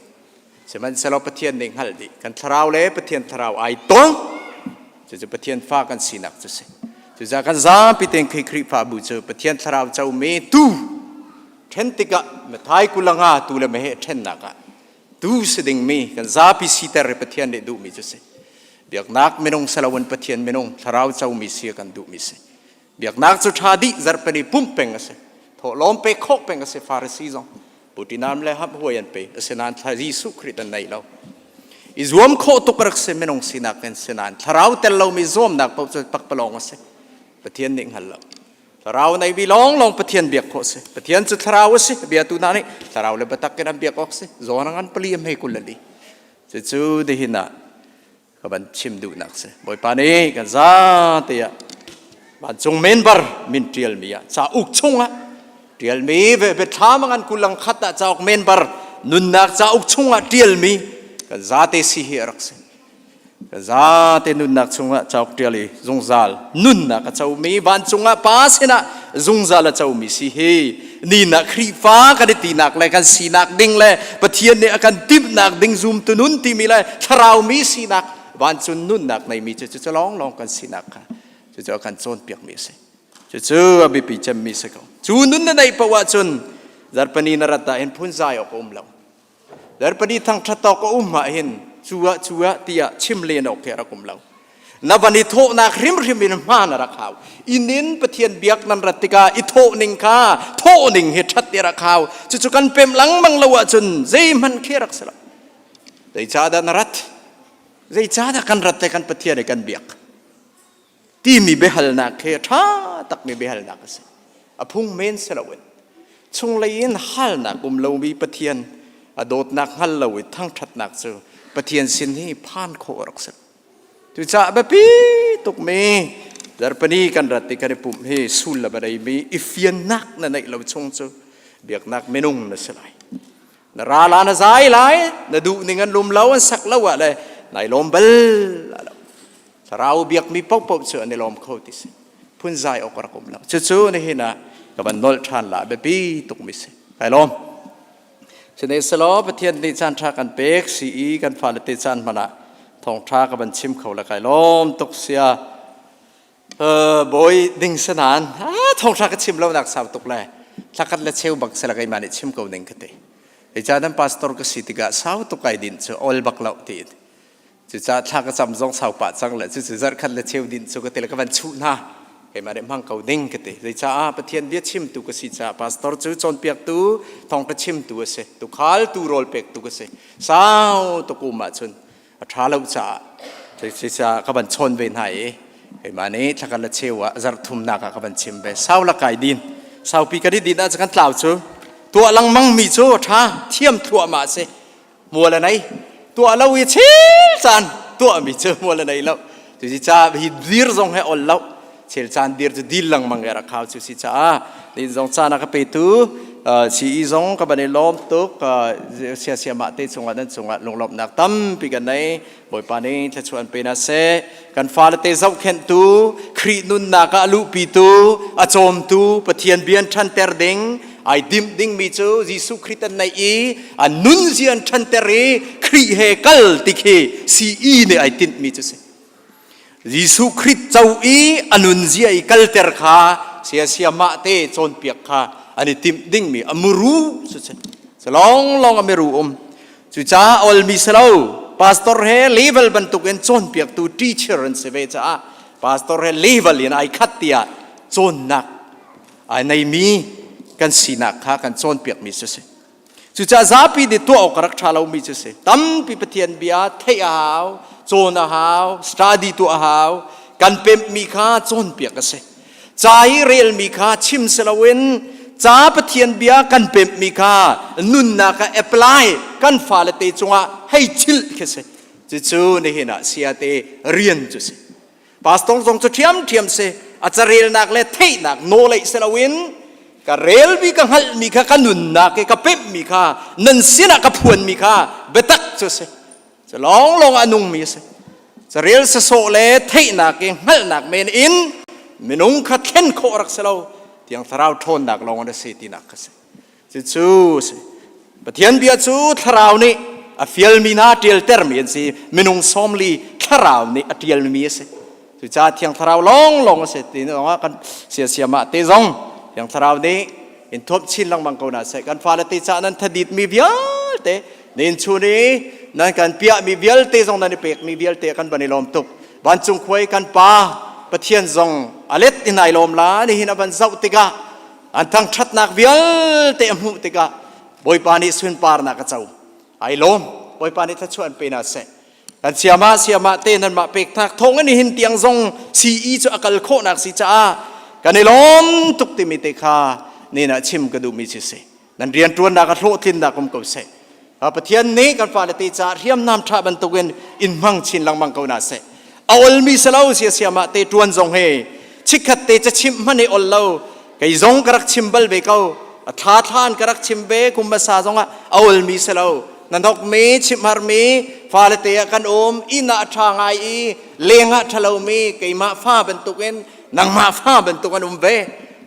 Sihmanhsehlaw Pathian nih hngalh dih. Kan thlarau le Pathian thlarau ai tong. Cucu Pathian fa kan sinak cu si. Cucaah kan zapi tein khi Khrihfabu cu Pathian thlarau comi tu ṭhen tikah Mathai kulanga tu le meheh ṭhennak ah tu si dingmi kan zapi siter i Pathian nih duhmi cu si. Biaknak minung siloin Pathian minung thlarau comi si kan duhmi si. Biaknak cu ṭha dih zarhpini pumh peng a si. Thawhlawm pek khawh peng a si Farasi zong. Putinam le hap huai an pe. Asinain thla Jesuh Khrih an nei lo. I zuam khawh tuk rak si minung sinak in sinain thlarau tel lomi zuamnak paoh cu pakpalawng a si. Pathian nih hngal lo. Thlarau nei mi lawnglawng Pathian biak khawh si. Pathian cu thlarau a si. Biatu hna nih thlarau le biatak in an biak awk si. Zawn a ngan pali a hme kul le li. Cucu nihin ah ka van chim duhnak si Bawipa nih kan zate ah vancung member min ṭialmi ah cauk chungah ṭialmi ve biathlam ngan kulang khat ah cauk member nunnak cauk chungah ṭialmi kan zate si hi a rak si kan zate nunnak chungah cauk ṭial i zungzal nunnak a comi vancung ah pa sinah zungzal a comi si hi ni na Khrihfa kan i tinak le kan sinak ding le Pathian nih a kan timhnak ding zumtu nun timi le thlarau mi sinak vancung nunnak neimi cu cu lawnglawng kan sinak kha cucu a kan cawnpiakmi a si cucu a biapi cemmi si ko cu nun na neih paoh ahcun zarpani na rat ah hin phunzai awk a um lo Zarhpini thangṭhat awk a um ah hin cu ah cu ah tiah chim len awk khi a rak um lo. Na van i thawhnak hrimhrim in hmaan a rak hau. Inn in Pathian biak nan rat tikah i thawh ning kha thawh ning hi ṭhat ti rak hau. Cucu kan pem lengmang lo ahcun zeihmanh khi rak si lo. Zeicahdah na rat? Zeicahdah kan rat te kan Pathian i kan biak? Timi biahalnak khi a ṭha takmi biahalnak a si. A phung men si loin chunglei in halnak um lomi Pathian a dawtnak hngal lo i thangṭhatnak cu Pathian sin hi phan khawh a rak si. Cucaah biapi tukmi Zarhpini kan rat i kan i pumh hi sullam a neimi i fiannak na neih lo chung cu biaknak minung na si lai. Na ra la na zai lai, na duh ning an lum lo an sak lo ah le nai lawm bal lo. Thlarau biakmi paohpaoh cu an i lawm kho ti si. Phunzai awk rak um lo. Cucu nihin ah ka van nolh ṭhan la biapi tukmi si. Kai lawm. Sihmanhsehlaw Pathian nih caan ṭha kan pek si i kan fale te caan hmanh ah thawngṭha ka van chim kho le kai lawm tuk sia. Bawi ding sanan thawngṭha ka chim lo nak sau tuk le thlakhat le cheu bak sela keimah nih chim ko ning ka ti. Hei ca nan pastor ka si tikah sau tuk ai din cu ol bak lo tiin. Cucaah thla ka cam zong sau pah cang le cucu zarhkhat le cheu din cu ka ti le ka van chuh hna. Keimah nih hmang ko ding ka ti. Zeicaah Pathian bia chimtu ka si caah pastor cu cawnpiaktu, thawngṭha chimtu a si. Tukhal tu rawl pektu ka si. Sau tuk um ahcun a ṭha lo caah cucaah ka van chawn ve hna i keimah nih thlakhat le cheu ah zarh thumnak ah ka van chim ve. Sau la kai din. Saupi kan i din ahcun kan tlau cu. Tuah lengmang mi cu a ṭha. Thiam thluahmah a si. Mual a nei tuah lo i chel caan tuahmi cu mual a nei lo. Cuci ca hi dir zong he ol lo, chel caan dir cu dil lengmang e rak hau. Cu si caah din zong caan a ka petu CE zong ka ban i lawm tuk. Sia sia mah te cungah nan cungah lunglawmhnak tampi kan nei. Bawipa nih thluachuah an pe na seh. Kan fale te zohkhenhtu, Khrih nunnak ah a luhpitu, a cawmtu, Pathian bia an ṭhanter ding ai dimh dingmi cu Jesuh Khrih an neih i an nunzia an ṭhanter i Khrih he kal ti khi CE nih ai tinhmi cu si. Jesuh Khrih co i a nunzia i kalter kha sia mah te cawnpiak kha an i timh dingmi a muru cu si. Lawng lawng a miru um. Cucaah olmi si lo, pastor he level bantukin cawnpiaktu teacher an si ve caah pastor he level in ai khat tiah cawnnak ai neimi kan sinak kha kan cawnpiakmi cu si. Cucaah zapi nih tuah awk a rak ṭha lomi cu si. Tampi Pathian bia theih a hau, cawn a hau, study tuah a hau, kan pemhmi kha cawnpiak a si. Ca i relmi kha chim si loin ca Pathian bia kan pemhmi kha nunnak ah apply kan fale te cungah hei chilh khi si. Cucu nihin ah sia te rian cu si. Pastor zong cu ṭhiamṭhiam si. A carelnak le theihnak nawleih si loin ka relmi ka hngalhmi kha ka nunnak i ka pemhmi kha nan sinah ka phuanmi kha biatak cu si. Cu lawnglawng a nungmi a si. Carel sasawh le theihnak i hngalhnak men in minung kha thlen khawh rak si lo. Tiang thlarau ṭhawnnak lawng an si tinak kha si. Cucu si. Pathian bia cu thlarau nih a fialmi hna ṭialtermi an si. Minung 40 thlarau nih a ṭialmi a si. Cucaah Thiang Thlarau lawnglawng a si ti zongah kan siasiam ah te zong Thiang Thlarau nih in thuamh chin lengmang ko hna seh. Kan fale te caah nan thaditmi vialte, nin chun i nan kan piahmi vialte zong nan i pekmi vialte kan van i lawm tuk. Vancung khuai kan Pa Pathian zong a let in ai lawm la. Nihin a van zoh tikah an thangṭhatnak vialte a hmuh tikah Bawipa nih sunparnak a co. Ai lawm. Bawipa nih thluachuah an pe hna seh. Kan siamah siamah te nanmah peknak thawng in hin tiang zong CE cu a kal khawhnak si caah kan i lawm tuk timi te kha nin ah chim ka duhmi cu si. Nan rianṭuannak a hlawhtlinnak um ko seh. Pathian nih kan fale te caah hriamnam ṭha bantukin in hmang chin lengmang ko hna seh. A olmi si lo sia siamah te ṭuan zong hi chikkhat te cachimh hmanh i ol lo. Kei zong ka rak chim bal ve ko. A thla thla in ka rak chim ve kum hmasa zongah a olmi si lo. Hnahnokmi, chimhharmi, fale te ah kan um, inn ah a ṭha ngai i leng ah ṭhalomi keimah fa bantukin nangmah fa bantuk an um ve.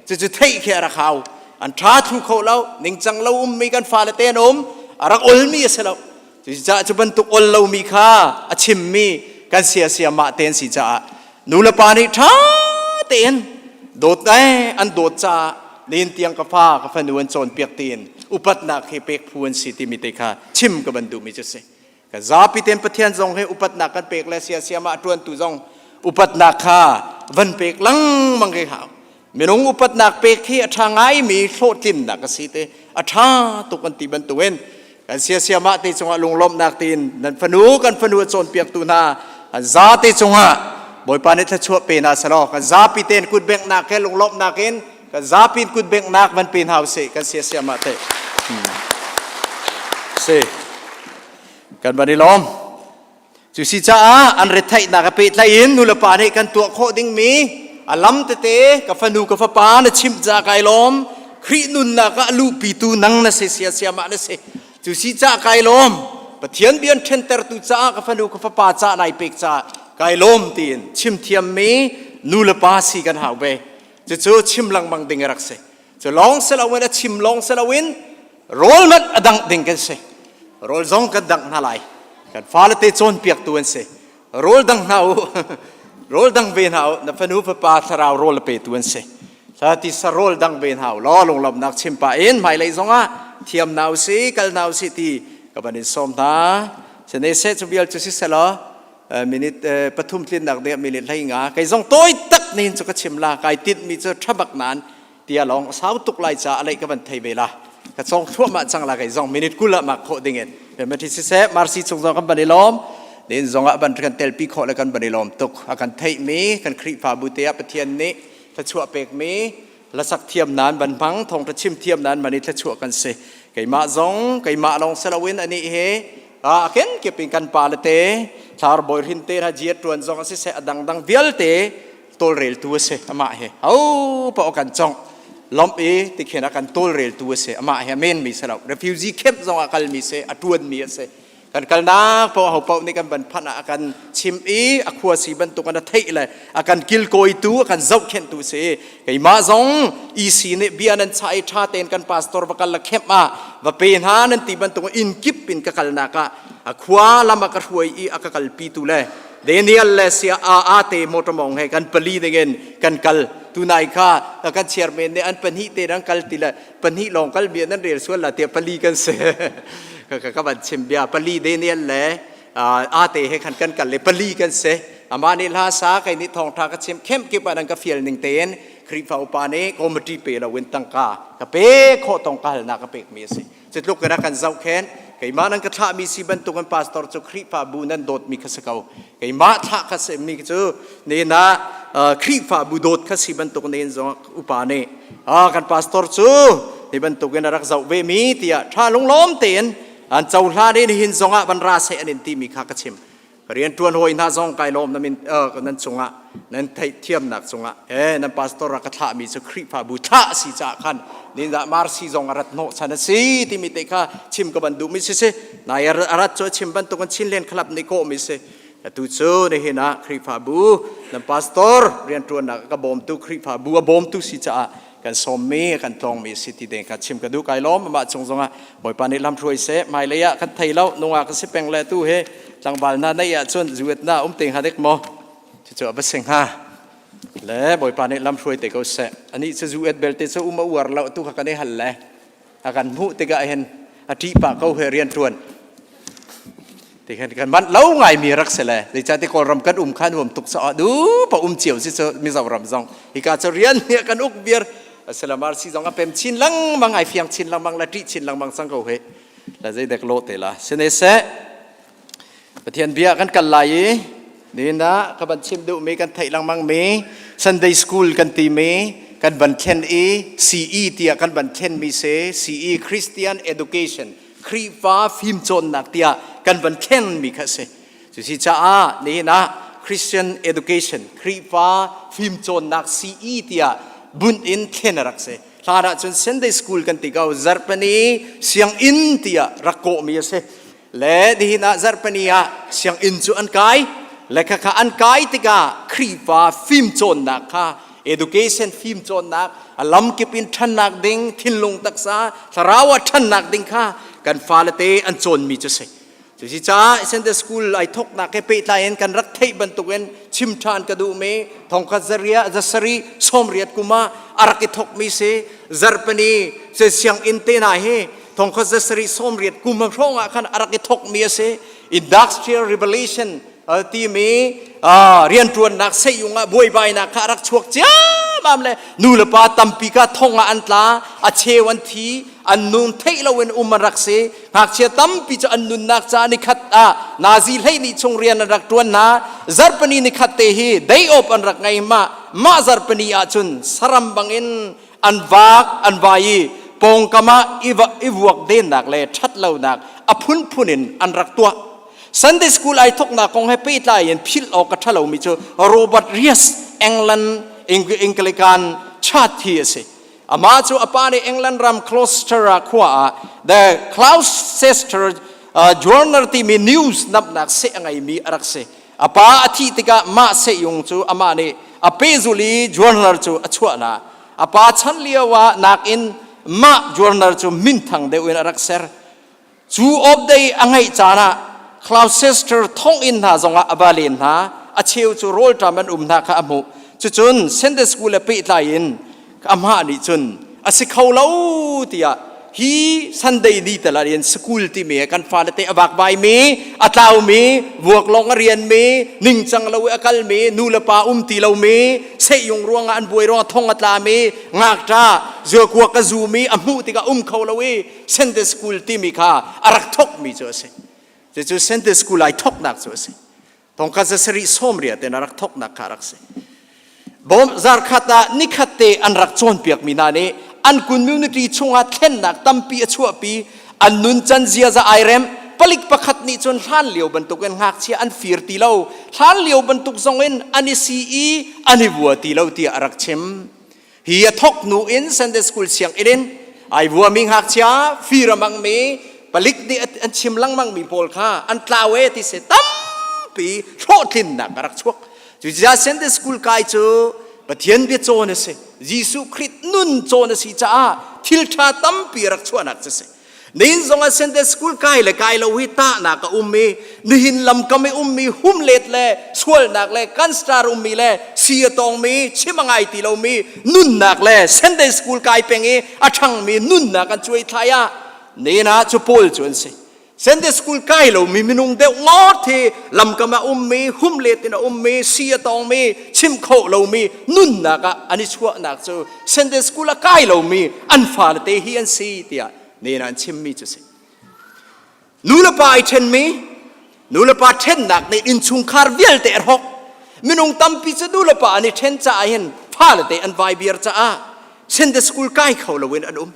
Cucu theih khi a rak hau. An ṭha thlu kho lo, ningcang lo ummi kan fale te an um, a rak olmi a si lo. Cucaah cu bantuk ol lomi kha a chimmi kan siasia mah te an si caah nu le pa nih ṭha tein dawt an dawt caah nin tiang ka fa ka fanu an cawnpiak tiin upatnak hi pek phu an si timi te kha chim ka van duhmi cu si. Kan zapi tein Pathian zong hi upatnak kan pek le siasia mah ṭuantu zong upatnak kha van pek lengmang ke hau. Minung upatnak pek hi a ṭha ngaimi hlawhtlinnak a si te, a ṭha tuk an ti bantukin kan siasia mah te cungah lunglawmhnak tein nan fanu kan fanu a cawnpiaktu hna an za te cungah Bawipa nih thluachuah pe hna selaw kan zapi tein kutbenghnak he lunglawmhnak in kan zapi in kutbenghnak van pe hna usih kan siasia mah te si kan van i lawm. Cu si caah an retheihnak a pehtlaih in nulepa nih kan tuah khawh dingmi A lam tete ka fanu ka fapa na chimh ca kai lawm. Khrih nunnak ah luhpitu nang na si sia siamah na si. Cu si ca kai lawm. Pathian bian ṭhentertu caah ka fanu ka fapa ca nai pek ca kai lawm tiin chim thiammi nu le pa si kan hau ve. Cucu chim lengmang ding a rak si. Cu lawng si loin a chim lawng si loin rawl hmanh a dangh ding kan si. Rawl zong kan dangh hna lai. Kan fale te cawnpiaktu an si. Rawl dang hna u. Rawl dang ve hna u. Na fanu fapa thlarau rawl a petu an si. Sa ti sa rawl dang ve hna u law lunglawmhnak chim pah in hmailei zongah thiam hna u si kal hna u si ti ka van in sawm hna. Sene seh cu vial cu si selaw minute pathum tlinnak ding minute hlei nga kei zong tawi tak nin cu ka chim la kai tinh mi cu thabak nan tia lawng sau tuk lai ca alei ka van thei ve la ka cong thluahmah cang la kei zong minute kul ah mak khawh ding in mati siseh marsi chung zong kan ban i lawm din zong ah ban kan telpi khawh le kan ban i lawm tuk a kan theih mi kan Khrihfabu te ah Pathian nih thluachuah pek mi hlasak thiam nan ban hmang thawngtha chim thiam nan ban i thluachuah kan si keimah zong keimah lawng si loin ani he a ken kip in kan pa le te thlar bawi hrin te ha jiat tuan zong a si seh a dangdang vialte tawlreltu a si amah he ho paoh kan congh lomh i tikhin a kan tawlreltu a si amah he a men mi si lo refugee camp zong ah kal mi si a tuan mi a si kan kalnak paoh ho paoh nih kan van phanh ah a kan chim i a khua si bantuk in a theih le a kan kilkawitu a kan zohkhenhtu si keimah zong EC nih bia nan chah i ṭha tein kan pastor va kal la camp ah va pe hna nan ti bantuk in kip in ka kalnak ah a khua lam a ka hruai i a ka kalpi tu le Daniel le sia a te motor mong he kan pali dingin kan kal tunai kha kan chairman nih an pahnih te nan kal ti le pahnih lawng kal bia nan rel sual la te pali kan si ka ka van chim bia pali Daniel le a te he khan kan kal le pali kan si ama nih hla sa kai nih thawngtha ka chim khem kip ah nan ka fial ning tein Khrihfa upa nih committee pe lo in tangka ka pe khawh tong ka halnak ka pek mi a si Cutluk in a kan zohkhenh. Keimah nan ka thlahmi si bantukin pastor cu Khrihfabu nan dawtmi kha si ko. Keimah thlah kha si mi cu nen ah Khrihfabu dawt kha si bantuk nen zong upa nih kan pastor cu hi bantukin a rak zoh ve mi tiah ṭha lunglawm tein an cohlan i nihin zongah van ra seh an in timi kha ka chim. Rianṭuan hawi hna zong kai lawm nan nan cungah nan theihthiamnak cungah e nan pastor a ka thlahmi cu Khrihfabu thlah a si caah khan nindah Marsi zong a rat hnawh chan a si timi te kha chim ka van duhmi si si nai a rat cu a chim bantukin Chinland Club nih kawhmi si atu cu nihin ah Khrihfabu nan pastor rianṭuannak ka bawmtu Khrihfabu a bawmtu si caah kan sawmmi kan tlawngmi si ti ding kha chim ka duh kai lawm amah cung zongah Bawipa nih lam hruai seh hmailei ah kan thei lo nungak ka si peng le tu hi tlangval na nei ah cun zuet na um te hnga dek maw cucu a va si hnga le Bawipa nih lam hruai te ko seh ani cu zuet belte cu um a uar lo tu kha kan i hal le a kan hmuh tikah hin a ṭih pah ko he rian ṭuan ti khan kan manh lo ngai mi rak si le zeicahti kawlram kan um kha nuam tuk caah du pa um cio si cu Mizoram zong hika cu rian nih kan uk viar asilam RC zong a pem chin lengmang ai fiang chin lengmang la ṭih chin lengmang cang ko he la zeidek lo te la sine seh Pathian bia kan kal lai i nihin ah ka van chim duhmi kan theih lengmang mi Sunday school kan ti mi kan van thlen i CE tiah kan van thlen mi si CE Christian Education Khrihfa fimcawnnak tiah kan van thlen mi kha si. Cusi caah nihin ah Christian Education Khrihfa fimcawnnak CE tiah bunh in thlen a rak si. Hlan ah cun Sunday school kan ti ko zarhpini sianginn tiah rak kawhmi a si. Le nihin ah zarhpini ah sianginn cu an kai. Le khakha an kai tikah Khrihfa fimcawnnak kha education fimcawnnak a lamkip in ṭhannak ding thinlung taksa thlarau ah ṭhannak ding kha kan fale te an cawnmi cu si cusi caah Sunday school ai thoknak he pehtlai in kan rak theih bantukin chim ṭhan ka duhmi thongkhat zaria zasari sawmriat kum ah a rak i thokmi si zarhpini se sianginn te hna hi thongkhat zasari sawmriat kum hrawng ah khan a rak i thokmi a si industrial revolution timi rianṭuannak seiyung ah buaibainak kha a rak chuak ciammam le nu le pa tampi kha thong ah an tla a cheu an thi an nun theih loin um an rak si ngakchia tampi cu an nunnak ca nikhat ah nazi hlei nih chung rian an rak ṭuan hna zarhpini nikhat te hi day off an rak ngei mah mah zarhpini ah cun saram bangin an vak an vai i pawngkam ah i vuak dennak le ṭhatlonak a phunphun in an rak tuah Sunday school ai thoknak kong he pehtlai in philh awk a ṭhalomi cu Robert Rias England Anglican Church hi a si. Amah cu a pa nih England ram Gloucester ah khua ah The Gloucester Journal timi news namnak seh a ngeimi a rak si. A pa a thih tikah mah sehyung cu amah nih a pehzulh i journal cu a chuah na. A pa chan lio ah nakin mah journal cu minthang deuh in a rak ser. Cu awpdei a ngeih caan ah Gloucester thonginn hna zongah a va len hna. A cheu cu rawlṭam an um hna kha a hmuh. Cucun Sunday School le pehtlai in amah nih cun a si kho lo tiah hi Sunday ni tal ah hin school timi kan fale te a vakvai mi a tlau mi vuak lawng a rian mi ningcang lo i a kal mi nu le pa um ti lo mi sehyung ruangah an buai ruangah thong a tla mi ngakṭa zuakuak a zu mi a hmuh tikah um kho lo i Sunday school timi kha a rak thok mi cu a si. Cucu Sunday school ai thoknak cu a si. Tongka zasarih sawmriat in a rak thoknak kha a rak si. Bawm zarkhat ah nikhat te an rak cawnpiak mi hna nih an community chungah thlennak tampi a chuahpi an nuncan ziaza ai rem palik pakhat nih cun hlan lio bantukin ngakchia an fir ti lo hlan lio bantuk zongin an i si i an i vua ti lo tiah a rak chim Hi a thok hnu in Sunday school sianginn in ai vuami ngakchia fir a hmangmi palik nih an chim lengmang mi pawl kha an tlau e ti se tampi hlawhtlinnak a rak chuak. Cucaah Sunday school kai cu Pathian bia cawn a si. Jesuh Khrih nun cawn a si caah thil ṭha tampi a rak chuahnak cu si. Nihin zongah Sunday school kai le kai lo hi tahnak a um i nihin lamkam i ummi humlet le sualnak le kanstar ummi le si a tongmi chim a ngai ti lomi nunnak le Sunday school kai peng i a ṭhangmi nunnak an cuai thlai ah nihin ah cu pawl cu an si. Sunday school kai lomi minung deuh ngawt hi lamkam ah ummi humlet in a ummi si a tongmi chim kho lomi nunnak ah an i chuahnak cu Sunday school a kai lomi an fale te hi an si tiah nen an chimmi cu si. Nu le pa ai ṭhenmi, nu le pa ṭhennak nih innchungkhar vialte a hrawk. Minung tampi cu nu le pa an i ṭhen caah hin fale te an vai biar caah Sunday school kai kho loin an um.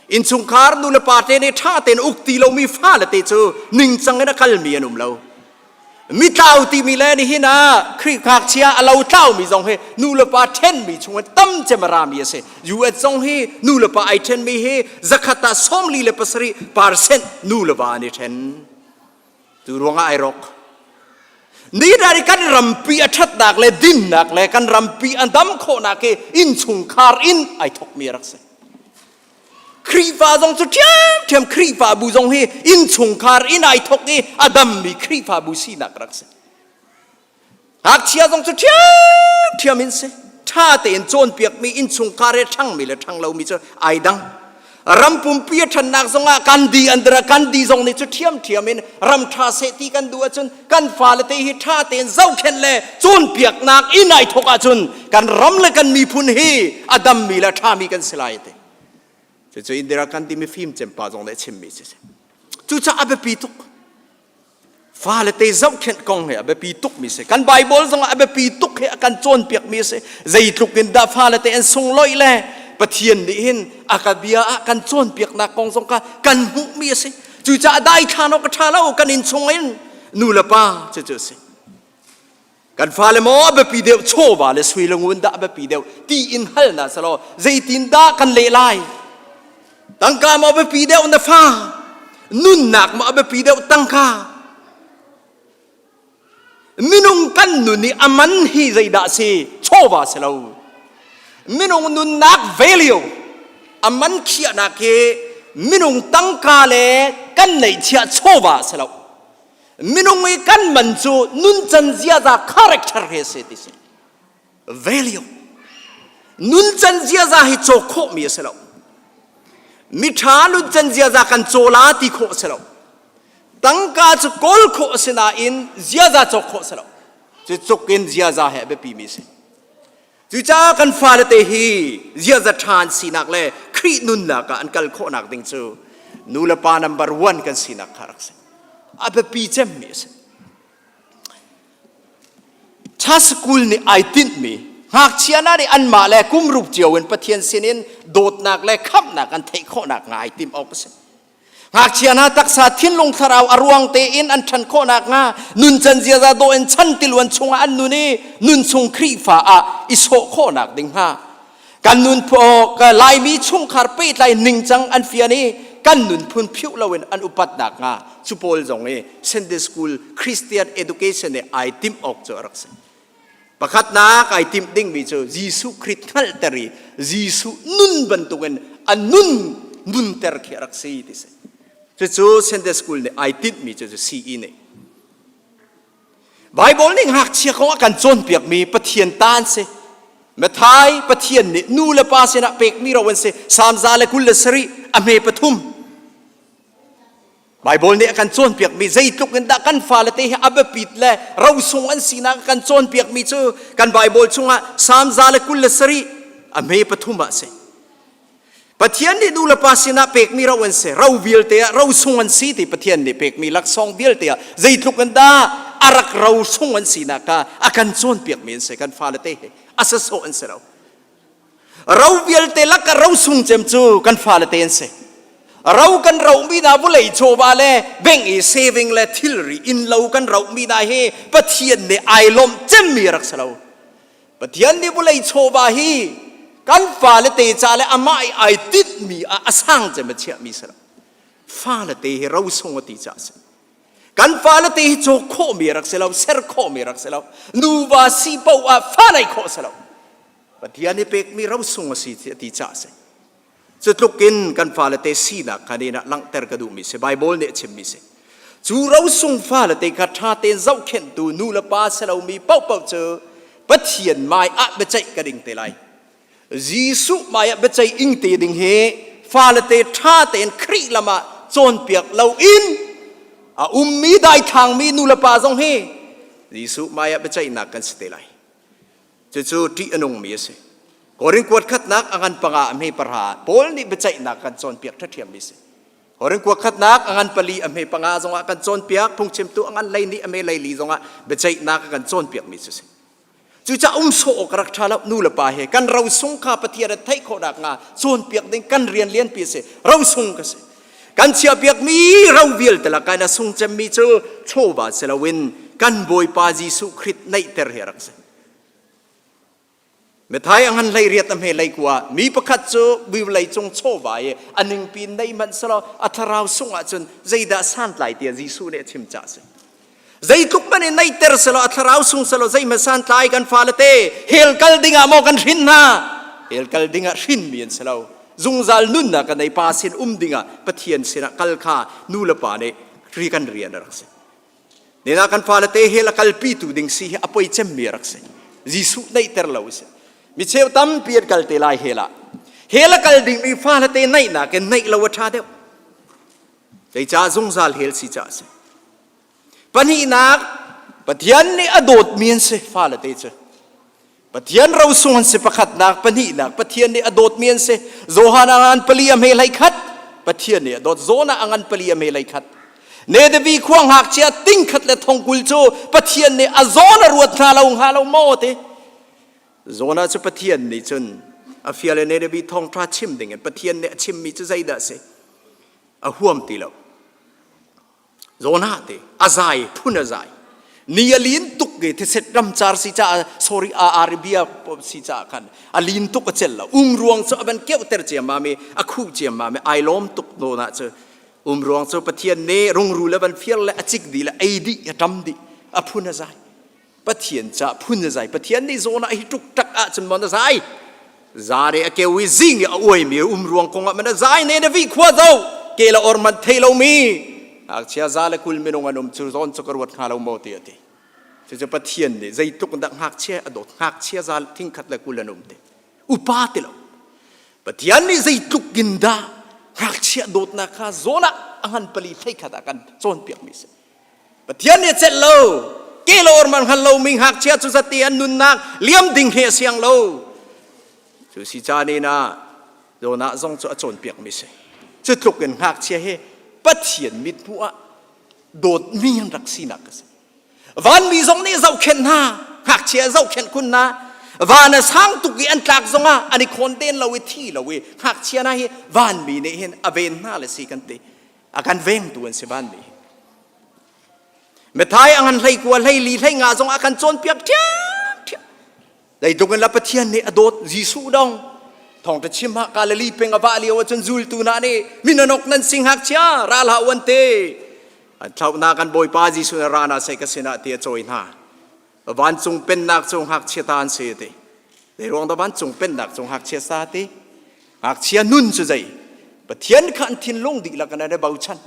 Innchungkhar nu le pa te nih ṭha tein uk ti lomi fale te cu ningcang in a kalmi an um lo. Mitlau timi le nihin ah Khrih ngakchia a lo tlaumi zong hi nu le pa ṭhenmi chungin tam cem a rami a si. US zong hi nu le pa ai ṭhenmi hi zakhat ah 47% nu le va an i ṭhen. Tu ruangah ai rawk. Ni dari kan rampi a ṭhatnak le dinnak le kan rampi a dam khawhnak hi innchungkhar in ai thawkmi a rak si. Khrihfa zong cu ṭhiamṭhiam Khrihfabu zong hi innchungkhar in ai thawk i a dammi Khrihfabu sinak rak si. Ngakchia zong cu ṭhiamṭhiam in si. Ṭha tein cawnpiakmi innchungkhar he ṭhangmi le ṭhang lomi cu ai dang. Ram pumpi a ṭhannak zongah Gandhi Andra Gandhi zong nih cu ṭhiamṭhiam in ram ṭha seh ti kan duh ahcun kan fale te hi ṭha tein zohkhenh le cawnpiaknak in ai thawk ahcun kan ram le kan miphun hi a dammi le a ṭhami kan si lai ti. Cucu Indira Gandhi mifim cempa zong nih a chimmi si. Cucaah a biapi tuk. Fale te zohkhenh kong hi a biapi tukmi si. Kan Bible zong ah a biapi tuk hi a kan cawnpiakmi a si. Zeitluk in dah fale te an sungloih le Pathian nih hin a ka bia ah kan cawnpiaknak kong zong kha kan hmuhmi a si. Cucaah daithlan awk a ṭha lo kan innchung in nu le pa cucu a si. Kan fale maw a biapi deuh chawva le sui le ngun dah a biapi deuh ti in hal na selaw zeitin dah kan leh lai? Tangka maw biapi deuh na fa? Nunnak maw a biapi deuh tangka? Minung kan nun i a man hi zeidah si? Chawva si lo. Minung nunnak value a man khiahnak hi minung tangka le kan neihchiah chawva si lo. Minung i kan man cu nuncan ziaza character he si ti si. Value. Nuncan ziaza hi cawk khawhmi a si lo. Miṭha nuncan ziaza kan caw la ti khawh a si lo. Tangka cu kawl khawh a si nain ziaza cawk khawh a si lo. Cu cuk in ziaza he a biapimi a si. Cucaah kan fale te hi ziaza ṭha an sinak le Khrih nunnak ah an kal khawhnak ding cu nu le pa number one kan sinak kha rak si. A biapi cemmi a si. Ṭha school nih ai tinhmi ngakchia hna nih anmah le kum rup cio in Pathian sinin dawtnak le khamhnak an theih khawhnak hnga ai timh awk a si. Ngakchia hna taksa thinlung thlarau a ruang tein an ṭhan khawh nakhnga nuncan ziaza dawh in chan tiluan chungah an nun i nunchung Khrihfa ah i sawh khawhnak ding hnga kan nun Laimi chungkhar pehtlai ningcang an fian i kan nunphun phiuh loin an upat nakhnga cu pawl zong i Sunday School Christian Education i ai timh awk cu a rak si. Pakhatnak ai timh dingmi cu Jesuh Khrih hngalhter i Jesuh nun bantukin a nun nunter khi a rak si ti si. Cucu Sunday School nih ai tinhmi cu cu CE nih. Bible nih ngakchia kong a kan cawnpiakmi Pathian ta an si. Mathai Pathian nih nu le pa sinah pekmi ro an si. Salm 127 a hme pathum. Baibal nih a kan cawnpiakmi zeitluk in dah kan fale te hi a biapit le rosung an sinak a kan cawnpiakmi cu kan Baibal chungah Salm 127 a hme pathum ah a si. Pathian nih nu le pa sinah pekmi ro an si. Ro vialte ah rosung an si ti Pathian nih pekmi laksawng vialte ah zeitluk in dah a rak rosung an sinak kha a kan cawnpiakmi an si kan fale te hi a sasawh an si lo. Ro vialte lak ah rosung cem cu kan fale te an si. Ro kan rohmi hna vawlei chawva le bank i saving le thilri innlo kan rohmi hna hi Pathian nih ai lawmh cemmi a rak si lo. Pathian nih vawlei chawva hi kan fale te ca le amah i ai tinhmi ah a sang cem a chiahmi si lo. Fale te hi rosung a ti caah a si. Kan fale te hi cawk khawhmi a rak si lo, ser khawhmi a rak si lo. Nuva si paoh ah fa neih khawh a si lo. Pathian i pekmi rosung a si a ti caah a si. Cu tluk in kan fale te sinak kha nih langhter ka duhmi si Bible nih a chimmi si. Cu rosung fale te kha ṭha tein zohkhenhtu nu le pa si lomi paohpaoh cu Pathian mai ah biaceih ka ding te lai. Jesuh mai ah biaceih ing te ding hi fale te ṭha tein Khrih lam ah cawnpiak loin a ummi daithlangmi nu le pa zong hi Jesuh mai ah biaceihnak kan si te lai. Cucu ṭih a nungmi a si. Korin kuat khatnak a ngan panga a hme pahra Paul nih biaceihnak kan cawnpiak ṭhaṭhiammi a si. Korin kuat khatnak a ngan pali a hme panga zongah kan cawnpiak, phungchimtu a ngan lei nih a hme leili zongah biaceihnak a kan cawnpiakmi cu a si. Cucaah um sawh awk a rak ṭha lo nu le pa he kan rosung kha Pathian a theih khawh nakhnga cawnpiak ding kan rian lianpi a si. Rosung ka si. Kan chiahpiakmi ro vialte lakah in a sung cemmi cu chawva si loin kan Bawipa Jesuh Khrih neihter hi a rak si. Mithai a ngan hlei riat a hme lei kua mi pakhat cu vawlei cung chawva i a ningpi nei hmanh selaw a thlarau sung ahcun zeidah santlai tiah Jesuh nih a chim cah si. Zeitluk hmanh in neihter selaw a thlarau sung selaw zeihmanh santlai kan fale te hell kal ding ah maw kan hrin hna hell kal ding ah hrinmi an si lo zungzal nunnak kan nei pa sin um ding ah Pathian sinah kal kha nu le pa nih ri kan rian a rak si. Nina kan fale te hell a kalpi tu ding si hi a poi cemmi a rak si. Jesuh neihter lo si. Mi cheu tampi an kal te lai hell ah. Hell a kal dingmi fale te neihnak in neih lo a ṭha deuh. Zeicah zungzal hell si caah si. Pahnihnak, Pathian nih a dawtmi an si fale te cu. Pathian rosung an si pakhatnak, pahnihnak, Pathian nih a dawtmi an si. Johan a ngan pali a hme hlei khat, Pathian nih a dawt. Jonah a ngan pali a hme hlei khat. Nedevi khua ngakchia ting khat le thongkul cu Pathian nih a zawn a ruat hna lo hnga lo maw ti. Jonah cu Pathian nih cun a fial i Nedevi thawngṭha chim ding in Pathian nih a chimmi cu zeidah a si? A huam ti lo. Jonah te a zai phun a zai ni a lin tuk i thiset ramcar si caah sorry Arabia si caah khan a lin tuk a cel lo um ruang cu a van keuhter ciammam i a khuh ciammam i ai lawm tuk Jonah cu um ruang cu Pathian nih rungrul a van fir le a cik dih le ei dih a ṭam dih a phun a zai Pathian ca phun na zai Pathian nih zawn ah hi tuk tak ah cun maw na zai zare a keu i zing i a uaimi um ruang kong ah man a zai ne na vi khua zo ke la or man thei lo mi ngakchia za le kul minung an um cu zawn cu ka ruat hnga lo maw ti a ti cucu Pathian nih zeitluk dah ngakchia a dawt ngakchia za thingkhat le kul an um ti upa ti lo Pathian nih zeitluk in dah ngakchia dawtnak kha zawn ah a ngan pali theikhat ah kan cawnpiak mi si Pathian nih a celh lo. Kelawr man hngal lomi ngakchia cu zate an nunnak liam ding he a siang lo. Cu si ca ne na Jonah zong cu a cawnpiakmi si. Cu tluk in ngakchia he Pathian mithmuh ah dawtmi an rak sinak a si. Vanmi zong nih zohkhenh hna, ngakchia zohkhenh kun hna. Van a sang tuk i an tlak zongah an i khawn den lo i thi lo i ngakchia hna hi vanmi nih hin a ven hna le si kan ti. A kan vengtu an si vanmi. Methai angan hlei kua hlei li hlei nga zong a kan cawnpiak ṭhiamṭhiam. Zeitluk in la Pathian nih a dawt Jesuh dong. Thawngṭha chim ha Galilee peng a vah lio ahcun zultu hna nih minanok nan sing ngakchia ral hlah uan te. An thlauhnak kan Bawipa Jesuh na ra na sei ka sinah ti a cawi hna. Vancung pennak cu ngakchia ta an si ti. Zei ruang dah vancung pennak cu ngakchia sa ti? Ngakchia nun cu zei? Pathian kha an thinlung dihlak in an i bochan.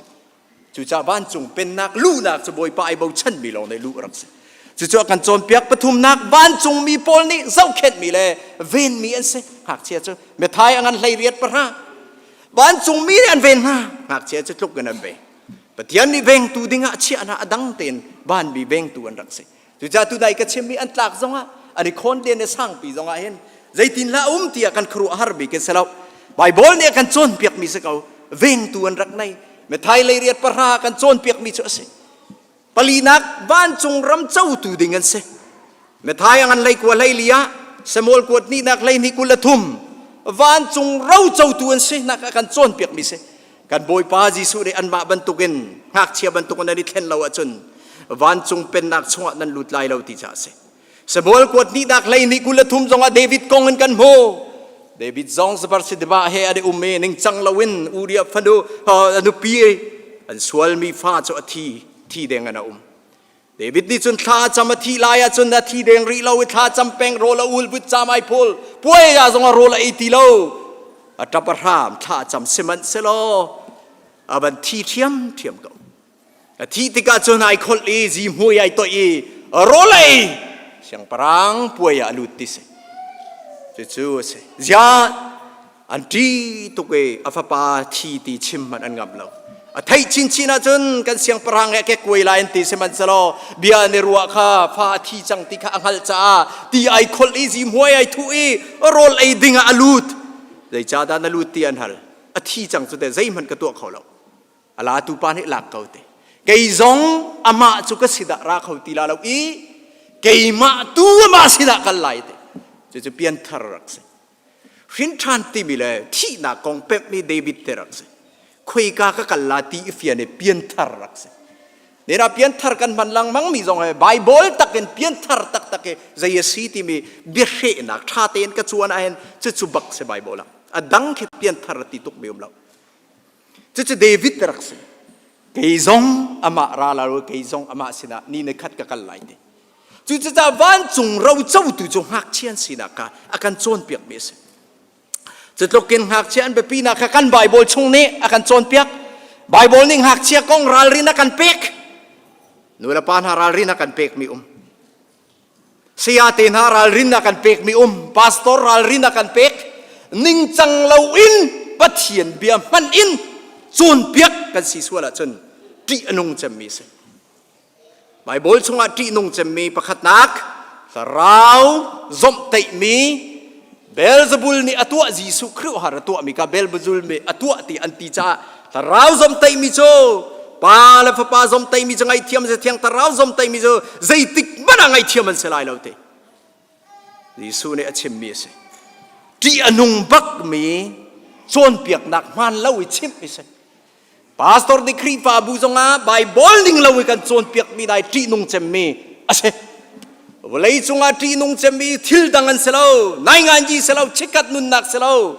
Cucaah vancung pennak luhnak cu Bawipa ai bochanmi lawng nih luh a rak si. Cucu a kan cawnpiak pathumnak vancungmi pawl nih zohkhenhmi le venmi an si. Ngakchia cu Methai a ngan hlei riat pahra. Vancungmi nih an ven hna. Ngakchia cu tluk in an ve. Pathian nih vengtu dingah a chiah hna a dang tein vanmi vengtu an rak si. Cucaah tudai ka chimmi an tlak zongah an i khawn den i sangpi zongah hin zeitin hlah um tiah kan khuaruah har bik in si lo. Bible nih a kan cawnpiakmi si ko. Vengtu an rak nei. Methai leiriat pahra kan cawnpiakmi cu a si. Palinak vancung ram cotu ding an si. Methai a ngan lei kua hlei li ah Samuel kuat hnihnak hlei hnih 23 vancung ro cotu an si nak a kan cawnpiakmi si. Kan Bawipa Jesuh nih anmah bantukin ngakchia bantukin nan i thlen lo ahcun vancung pennak chungah nan lut lai lo ti caah a si. Samuel kuat hnihnak 12 23 zongah David kong in kan hmu. David zong Zabarsidaba he an i um i ningcang loin Uriah fanu a nupi an sualmi fa cu a thi thi deng in a um. David nih cun thla a cam a thih lai ahcun a thi deng rih lo i thla cam peng rawl a ul but cam ai phul puai ah zong a rawl a ei ti lo a ṭap a hram thla a cam sihmanhsehlaw a van thi ṭhiamṭhiam ko a thih tikah cun ai kholh i zihmui ai toih i rawl ei siangpahrang puai ah a lut ti si cucu a si ziah An ṭih tuk i a fapa thi ti chim hmanh an ngamh lo. A theih chinchin ahcun kan siangpahrang he kekkuai lai an ti sihmanhsehlaw bia an i ruah kha fa a thi cang ti kha a hngalh caah ti ai kholh i zihmuai ai thuh i rawl ei ding ah a lut. Zeicahdah na lut ti an hal. A thi cang cu teh zeihmanh ka tuah kho lo. A latu pa nih lak ko te. Kei zong amah cu ka si dah ra kho ti la lo i keimah tu amah sinah kal lai te. Cucu pianthar rak si. Hrinṭhan timi le thihnak kong pemhmi David te rak si. Khuika ka kal la ti i fian i pianthar rak si. Nira pianthar kan hman lengmang mi zong he Bible tak in pianthar taktak i zei a si timi biahrehnak ṭha tein ka cuan ahhin cucu bak si Bible ah. A dang khi pianthar a ti tuk mi um lo. Cucu David rak si. Kei zong amah ra la kei zong amah sinah ni ni khat ka kal lai ti. Cucaah vancung rocotu cu ngakchia an sinak kha a kan cawnpiakmi a si. Cutluk in ngakchia an biapinak kha kan Baibal chung nih a kan cawnpiak. Baibal nih ngakchia kong ralrin a kan pek. Nu le pa hna ralrin a kan pekmi um. Saya te hna ralrin a kan pekmi um. Pastor ralrin a kan pek. Ningcang loin Pathian bia hman in cawnpiak kan si sual ahcun ṭih a nung cemmi a si. Baibal chungah ṭihnung cemmi pakhatnak thlarau zomhtaihmi Beelzebul nih a tuah Jesuh Khrih har a tuahmi kha Beelzebul nih a tuah ti an ti caah thlarau zomhtaihmi cu Pa le Fapa zomhtaihmi cu ngaihthiam si thiang thlarau zomhtaihmi cu zeitik hmanh ah ngaihthiam an si lai lo ti Jesuh nih a chimmi a si. Ṭih a nung bakmi cawnpiaknak hmaan lo i chimh a si. Pastor nih Khrihfabu zongah Bible ning lo i kan cawnpiakmi dai ṭihnung cemmi a si. Vawlei cungah ṭihnung cemmi thil dang an si lo, nainganji si lo, chikkhat nunnak si lo,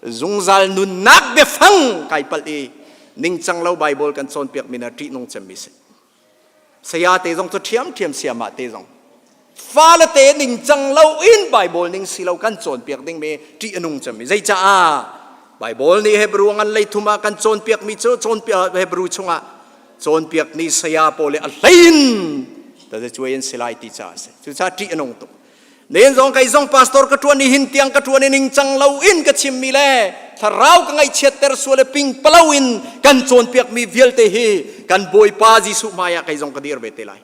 zungzal nunnak biafang kai palh i ningcang lo Bible kan cawnpiakmi na ṭihnung cemmi si. Saya te zong cu ṭhiamṭhiam siamah te zong fale te ningcang lo in Bible ning si lo kan cawnpiak dingmi ṭih a nung cemmi zeicaah Bible nih Hebrew ngan leithum ah kan cawnpiakmi cu cawnpiak Hebrew chungah cawnpiak ni saya pawl le a hlein tazacuai an si lai ti caah a si cucaah ṭih a nung tuk Nen zong kei zong pastor ka ṭuan i hin tiang ka ṭuan i ningcang lo in ka chimmi le thlarau ka ngaihchiatter sual i ping palo in kan cawnpiakmi vialte hi kan Bawipa Jesuh hmaiah kei zong ka dir ve te lai.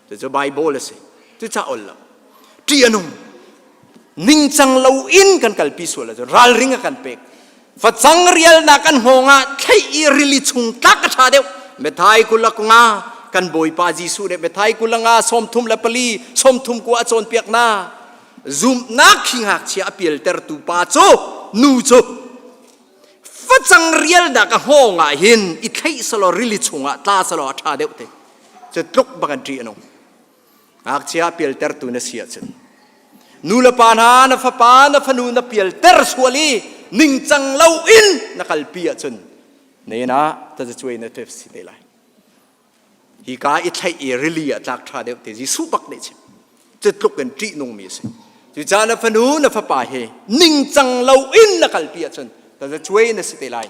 Cucu Bible a si. Cucaah ol lo. Ṭih a nung. Ningcang lo in kan kalpi sual ahcun ralring a kan pek. Facang rialnak an hngawng ah thlei i rili chung tlak a ṭha deuh. Methai 20 nga kan Bawipa Jesuh nih Methai 20 nga 34 30 a cawnpiak na. Zumhnak khi ngakchia a pialtertu pa cu nu cu. Facang rialnak a hngawng ah hin i thlaih selaw rili chungah tla selaw a ṭha deuh te. Cu tluk bak an ṭih a nung. Ngakchia pialtertu na si ahcun nu le pa hna na fapa na fanu na pialter sual i ningcang lo in na kalpi ahcun nen ah tazacuai na si te lai. Hika i thlaih i rili ah tlak ṭha deuh te Jesuh bak nih chim. Cu tluk in ṭihnungmi a si. Cucaah na fanu na fapa hi ningcang lo in na kalpi ahcun tazacuai na si te lai.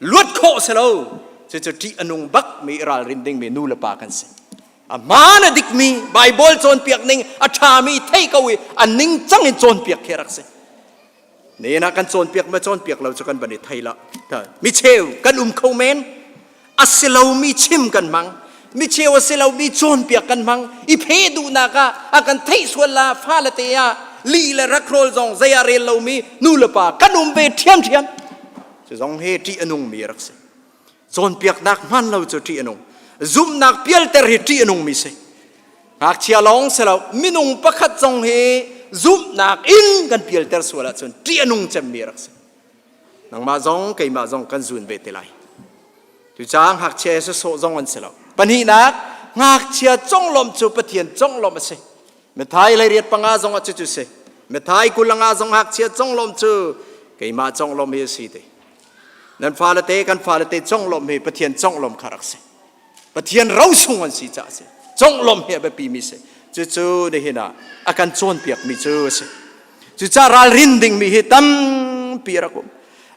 Luat khawh si lo. Cucu ṭih a nung bak mi ralrin dingmi nu le pa kan si. A hmaan a dikmi Baibal cawnpiak ning a ṭhami thei ko i a ningcang in cawnpiak khi a rak si. Nihin ah kan cawnpiak ma cawnpiak lo cu kan van i thei lo. Mi cheu kan um kho men. A si lomi chim kan hmang. Mi cheu a si lomi cawnpiak kan hmang. I phe duhnak ah a kan theih sual la fale te ah li le rakhrawl zong zei ah rel lomi nu le pa kan um ve ṭhiamṭhiam. Cu zong hi ṭih a nungmi a rak si. Cawnpiaknak hman lo cu ṭih a nung. Zumhnak pialter hi ṭih a nungmi si. Ngakchia lawng si lo, minung pakhat zong hi zumhnak in kan pialter sual ahcun ṭih a nung cemmi a rak si. Nangmah zong keimah zong kan zun ve te lai. Cucaah ngakchia he sawsawh zong an si lo. Pahnihnak, ngakchia conglawmh cu Pathian conglawmh a si. Matthai leiriat panga zong ah cucu si. Matthai 25 zong ngakchia conglawmh cu keimah conglawmh hi a si ti. Nan fale te kan fale te conglawmh hi Pathian conglawmh kha rak si. Pathian rosung an si caah a si. Conglawmh hi a biapi mi si. Cucu nihin ah a kan cawnpiak mi cu a si. Cucaah ralrin ding mi hi tampi a rak um.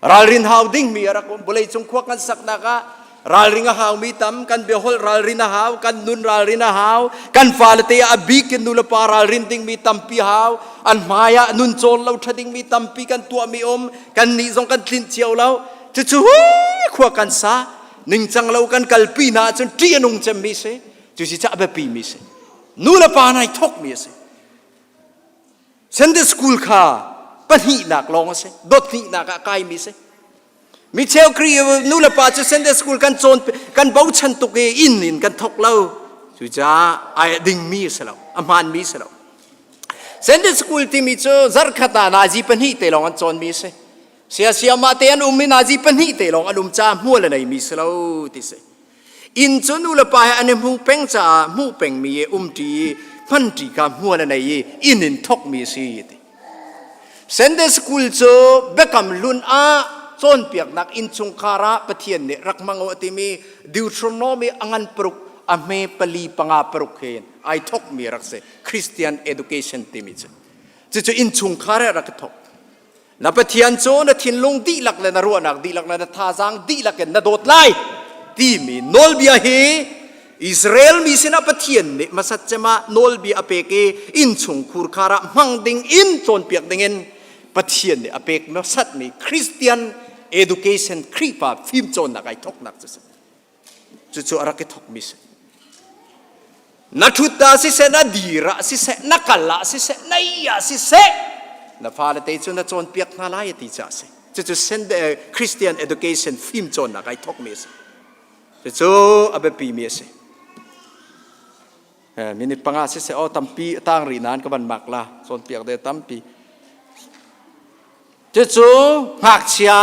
Ralrin hau ding mi a rak um. Vawleicung khua kan saknak ah ralring a hau mi tam, kan biaholh ralrin a hau, kan nun ralrin a hau, kan fale te ah a bik in nulepa ralrin ding mi tampi hau, an hmai ah nun cawn lo ṭha ding mi tampi kan tuah mi um, kan nih zong kan tlinh cio lo. Cucu khua kan sa, ningcang lo kan kalpi hna ahcun ṭih a nung cemmi si. Cusi cu a biapi mi si. Nu le pa nai thawk mi a si. Sunday school kha pahnihnak lawng a si. Dot hnihnak ah kai mi si. Mi cheu Kri nu le pa cu Sunday school kan cawn kan bochan tuk i inn in kan thawk lo. Cucaah ai ding mi a si lo. A hmaan mi si lo. Sunday school timi cu zarkhat ah nazi pahnih te lawng an cawn mi a si. Siasia mah te an um i nazi pahnih te lawng an um caah hmual a neimi si lo ti si. Inn cu nu le pa he an i hmu peng caah hmuh pengmi i umṭi i hmanṭi kha hmual a nei i inn in thawkmi a si ti. Sunday school cu biakam hlun ah cawnpiaknak innchungkhar ah Pathian nih rak hmang u a timi Deuteronomy a ngan paruk a hme pali panga paruk he in ai thawkmi rak si Christian education timi cu. Cucu innchungkhar ah rak i thawk. Na Pathian cu na thinlung dihlak le na ruahnak dihlak le na thazaang dihlak in na dawt lai timi nawlbia hi Israel mi sinah Pathian nih hmasat cem ah nawlbia a pek i innchungkhur khar ah hmang ding in cawnpiak ding in Pathian nih a pek hmasatmi Christian education Khrihfa fimcawnnak ai thawknak cu si. Cucu a rak i thawkmi si. Na ṭhut ah siseh, na dir ah siseh, na kal ah siseh, na ih ah siseh, na fale te cu na cawnpiak hna lai a ti caah a si. Cucu Christian education fimcawnnak ai thawkmi a si. Cucu a biapimi a si. Minute panga siseh, aw tampi a tang rih nain ka van mak la, cawnpiak de tampi. Cucu ngakchia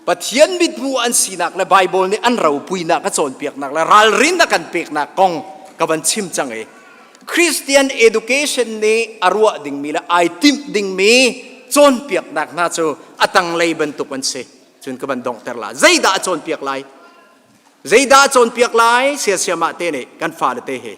Pathian mithmuh an sinak le Baibal nih an ropuinak a cawnpiaknak le ralrin a kan peknak kong ka van chim cang i Christian education nih a ruah dingmi le ai timh dingmi cawnpiaknak hna cu a tanglei bantuk an si. Cun ka van donghter la. Zeidah a cawnpiak lai? Zeidah a cawnpiak lai? Siasiamah te nih kan fale te he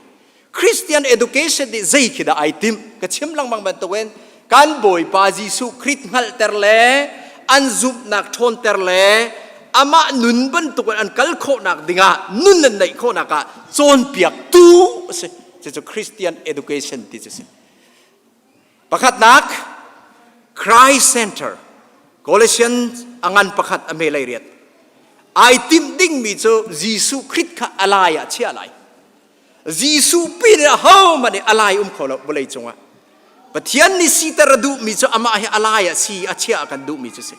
Christian education nih zei khi dah ai timh? Ka chim lengmang bantukin kan Bawipa Jesuh Khrih hngalhter le an zumhnak ṭhawnter le amah nun bantukin an kal khawhnak dingah nun an neih khawhnak ah cawnpiaktu a si. Cucu Christian education ti cu si. Pakhatnak Christ Center Colossians a ngan pakhat a hme lei riat. Ai timh dingmi cu Jesuh Khrih kha a lai ah chiah lai. Jesuh pin in ahohmanh nih a lai um kho lo vawlei cungah. Pathian nih siter a duhmi cu amah hi a lai ah si a chiah a kan duhmi cu si.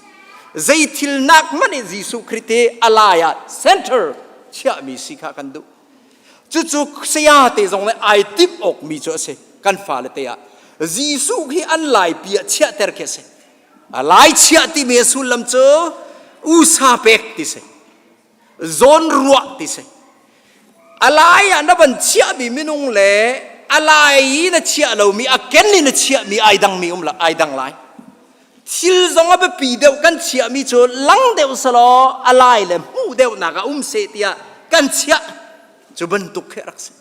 Zei thil nak hmanh in Jesuh Khrih hi a lai ah center chiahmi si kha kan duh. Cucu saya te zong nih ai timh awkmi cu a si kan fale te ah. Jesuh hi an laipi ah chiahter khi a si. A lai chiah timi a sullam cu. Usa pek ti si. Zawn ruah ti si. A lai ah na van chiahmi minung le a lai i na chiah lomi a ken i na chiahmi ai dangmi um la ai dang lai. Thil zong a biapi deuh kan chiahmi cu lang deuh selaw a lai le hmuh deuhnak ah um seh tiah kan chiah. Cu bantuk khi a rak si.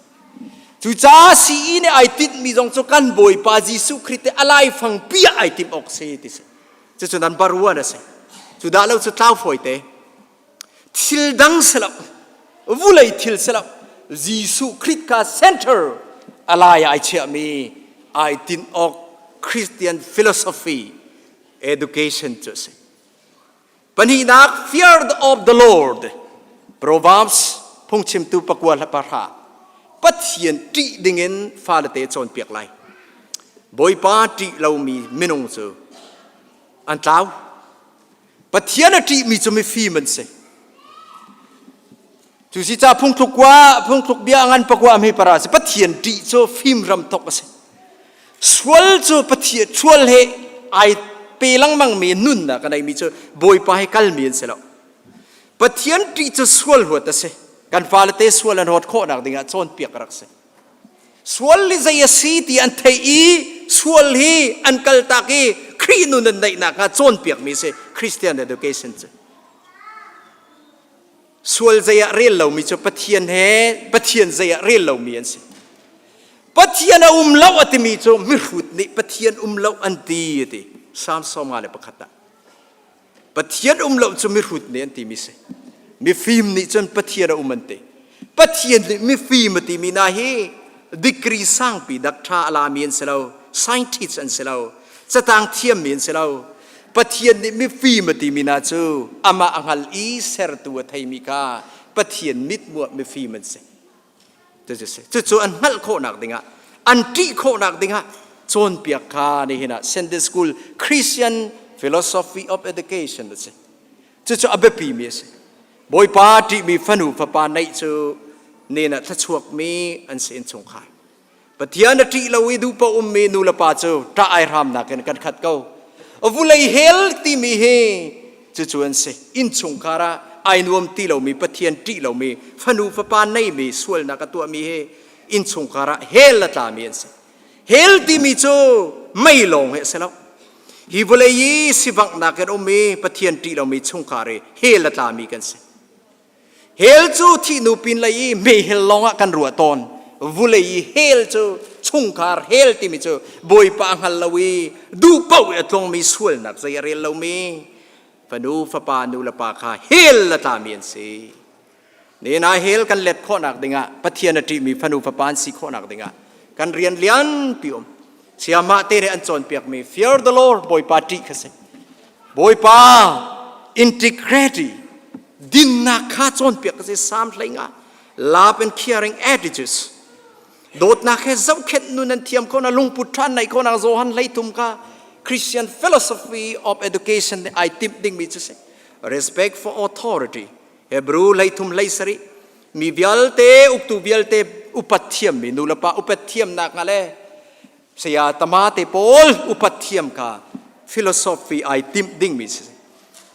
Cucaah sii nih ai tinhmi zong cu kan Bawipa Jesuh Khrih te a laifang pi ah ai timh awk si ti si. Cucu nan baruan a si. Cu dah lo cu tlau fawi te. Thil dang si lo. Vulei thil si lo. Jesuh Khrih kha center a lai ah ai chiahmi ai tinh awk Christian philosophy education cu a si. Pahnihnak, fear of the Lord. Proverbs phungchimtu pakua hla pahra. Pathian ṭih dingin fale te cawnpiak lai. Bawipa ṭih lomi minung cu an tlau. Pathian a ṭihmi cu mifim an si. Cu si ca phungthluk kua phungthluk bia ngan pakua mi para si Pathian ṭih cu fim ram thok a si. Sual cu Pathian sual he ai pe lengmang mi nunnak a neimi cu Bawipa he kalmi an si lo. Pathian ṭih cu sual huat a si. Kan fale te sual an huat khawhnak dingah cawnpiak a rak si. Sual hi zei a si ti an theih i sual hi an kaltak i Khrih nun an neihnak hnga cawnpiakmi si Christian education cu. Sual zei ah rel lomi cu Pathian he Pathian zei ah rel lomi an si. Pathian a um lo a timi cu mihrut nih Pathian um lo an ti a ti. Psalm 51 ah. Pathian um lo cu mihrut nih an timi si. Mifim nih cun Pathian a um an ti. Pathian nih mifim a timi hna hi degree sangpi dak ṭha a lami an si lo, scientist an si lo, catang thiammi an si lo. Pathian nih mifim a timi hna cu amah a hngal i sertu a theimi kha Pathian mithmuh mifim an si. Cucu an hngalh khawhnak dingah, an ṭih khawhnak dingah cawnpiak kha nihin ah Sunday School Christian Philosophy of Education a si. Cucu a biapimi a si. Bawipa ṭihmi fanu fapa neih cu nen ah thluachuakmi an si innchungkhar. Pathian a ṭih lo i duhpoh ummi nu le pa cu ṭah ai hramnak in kan khat ko. Vulei hell timi hi cucu an si. Innchungkhar ah ai nuam ti lomi Pathian ṭih lomi fanu fapa neimi sualnak a tuahmi hi innchungkhar ah hell a tlami an si. Hell timi cu mei lawng hi a si lo. Hi vawlei i sivanghnak in um i Pathian ṭih lomi chungkhar i hell a tlami kan si. Hell cu thihnu pinlei i mehel lawngah kan ruah tawn. Vulei i hell cu chungkhar hell timi cu Bawipa a hngal lo i duh paoh i a tlungmi sualnak zei a rel lomi fanu fapa nu le pa kha hell a tlami an si. Nihin ah hell kan let khawhnak dingah Pathian a ṭihmi fanu fapa an si khawhnak dingah kan rian lianpi um. Siamah te nih an cawnpiakmi fear the Lord Bawipa ṭih kha si. Bawipa integrity dinnak kha cawnpiak ka si Psalm 15 love and caring attitudes dawtnak he zohkhenh nun an thiam kho na lungput ṭha nei kho na Johan 13 kha Christian philosophy of education nih ai timh dingmi cu si respect for authority Hebrew 13 17 mi vialte uktu vialte upat thiammi nulepa upat thiamnak nga le saya tama te pawl upat thiam kha philosophy ai timh dingmi si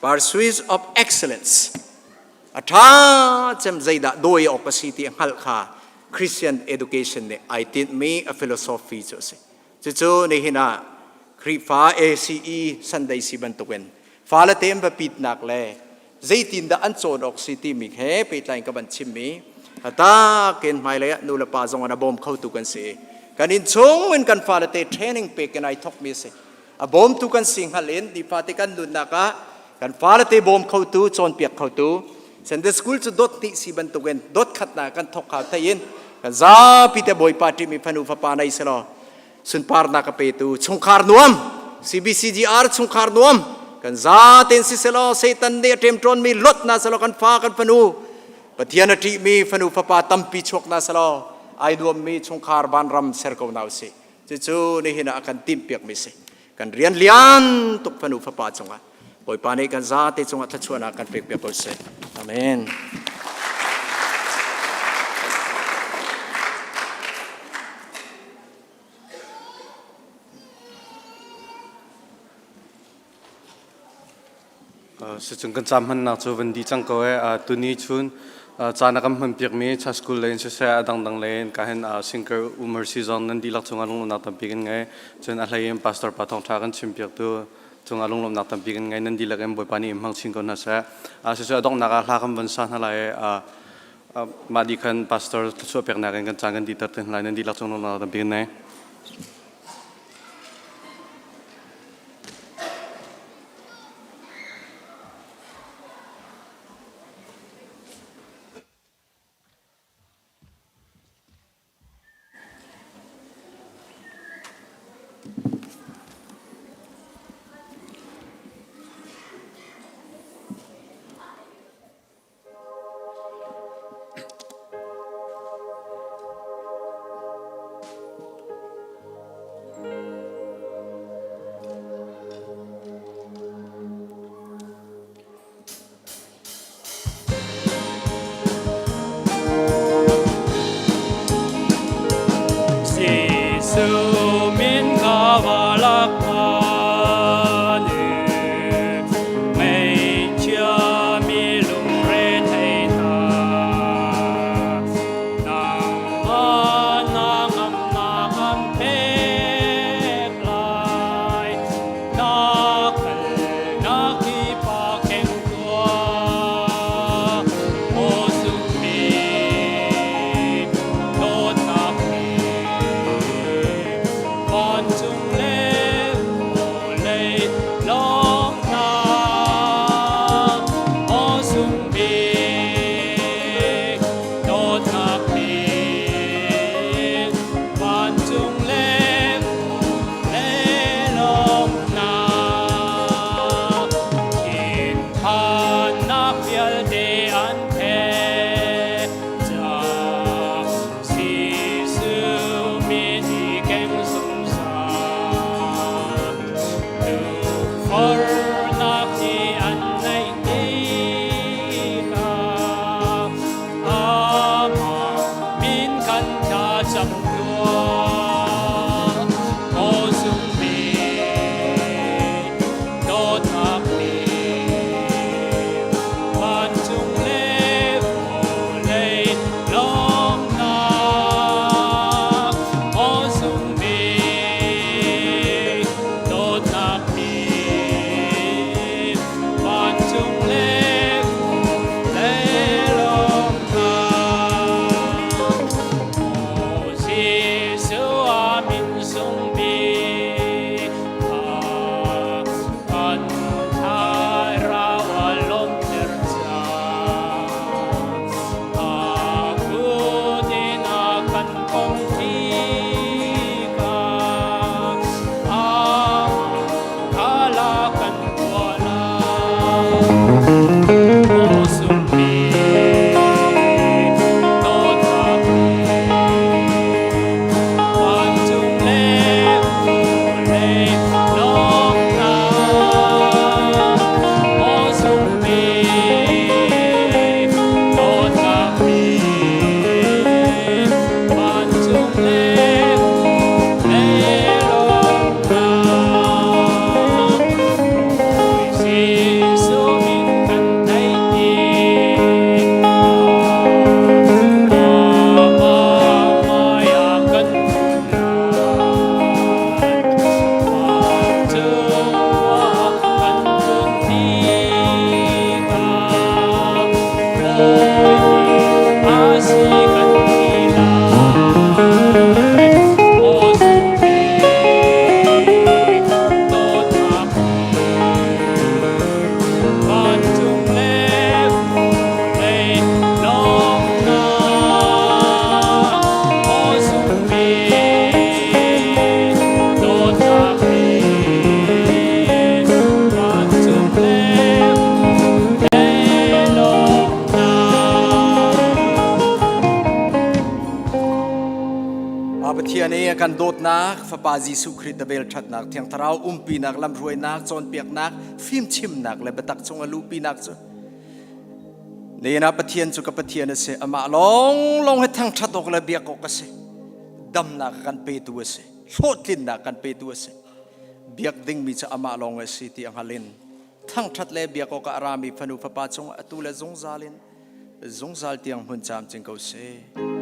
pursuit of excellence a ṭha cem zeidah dawi awk a si ti a hngalh kha Christian education nih ai tinhmi a philosophy cu a si cucu nihin ah Khrihfa ACE Sunday si bantukin fale te an biapitnak le zeitindah an cawn awk si timi he pehtlai in ka van chimmi takin hmailei ah nu le pa zong an a bawm khotu kan si kan innchung in kan fale te training pek in ai thokmi a si a bawmtu kan si hngal in nifa te kan nunnak ah kan fale te bawm khotu cawnpiak khotu Sunday school cu dot ti si bantukin dot khatna kan thok kha thei in kan zapi te bawipa ṭimi fanu fapa nei selaw sunparnak a petu chungkhar nuam CBCGR chungkhar nuam kan zaten si selaw Satan nih a ṭemṭawnmi lot na selaw kan fa kan fanu Pathian a ṭihmi fanu fapa tampi chuak na selaw ai nuammi chungkhar vanram ser ko na usih cucu nihin ah a kan timhpiakmi si kan rian lian tuk fanu fapa cungah Bawipa nih kan zate cungah thluachuahnak kan pekpiak ko seh. Amen. Sicun kan caan hmannak cu van dih cang ko ee. Tuni chun caan a kan hmanpiakmi Church School lei in siseh a dangdang lei in ka hin Sinker Umar si zong nan dihlak cungah lunglawmhnak tampi kan ngei. Cun a hlei in Pastor Pa Thawng Ṭha kan chimpiaktu cungah lunglawmhnak tampi kan ngei. Nan dihlak in Bawipa nih in hmang chin ko hna seh. Siseh a donghnak ah hla kan van sa hna lai i mah dih khan Pastor thluachuah peknak in kan caan kan dihter te hna lai. Nan dihlak cung lunglawmhnak tampi kan ngei. Pathian i a kan dawtnak Fapa Jesuh Khrih na vel ṭhatnak Thiang Thlarau umpinak lamhruainak cawnpiaknak fimchimnak le biatak chung a luhpinak cu nihin ah Pathian cu ka Pathian a si amah lawnglawng hi thangṭhat awk le biak awk a si damnak a kan petu a si hlawhtlinnak kan petu a si biak dingmi cu amah lawng a si ti a hngal in. Thangṭhat le biak awkah a rami fanu fapa cung atu le zungzal in zungzal tiang hmun camcin ko seh.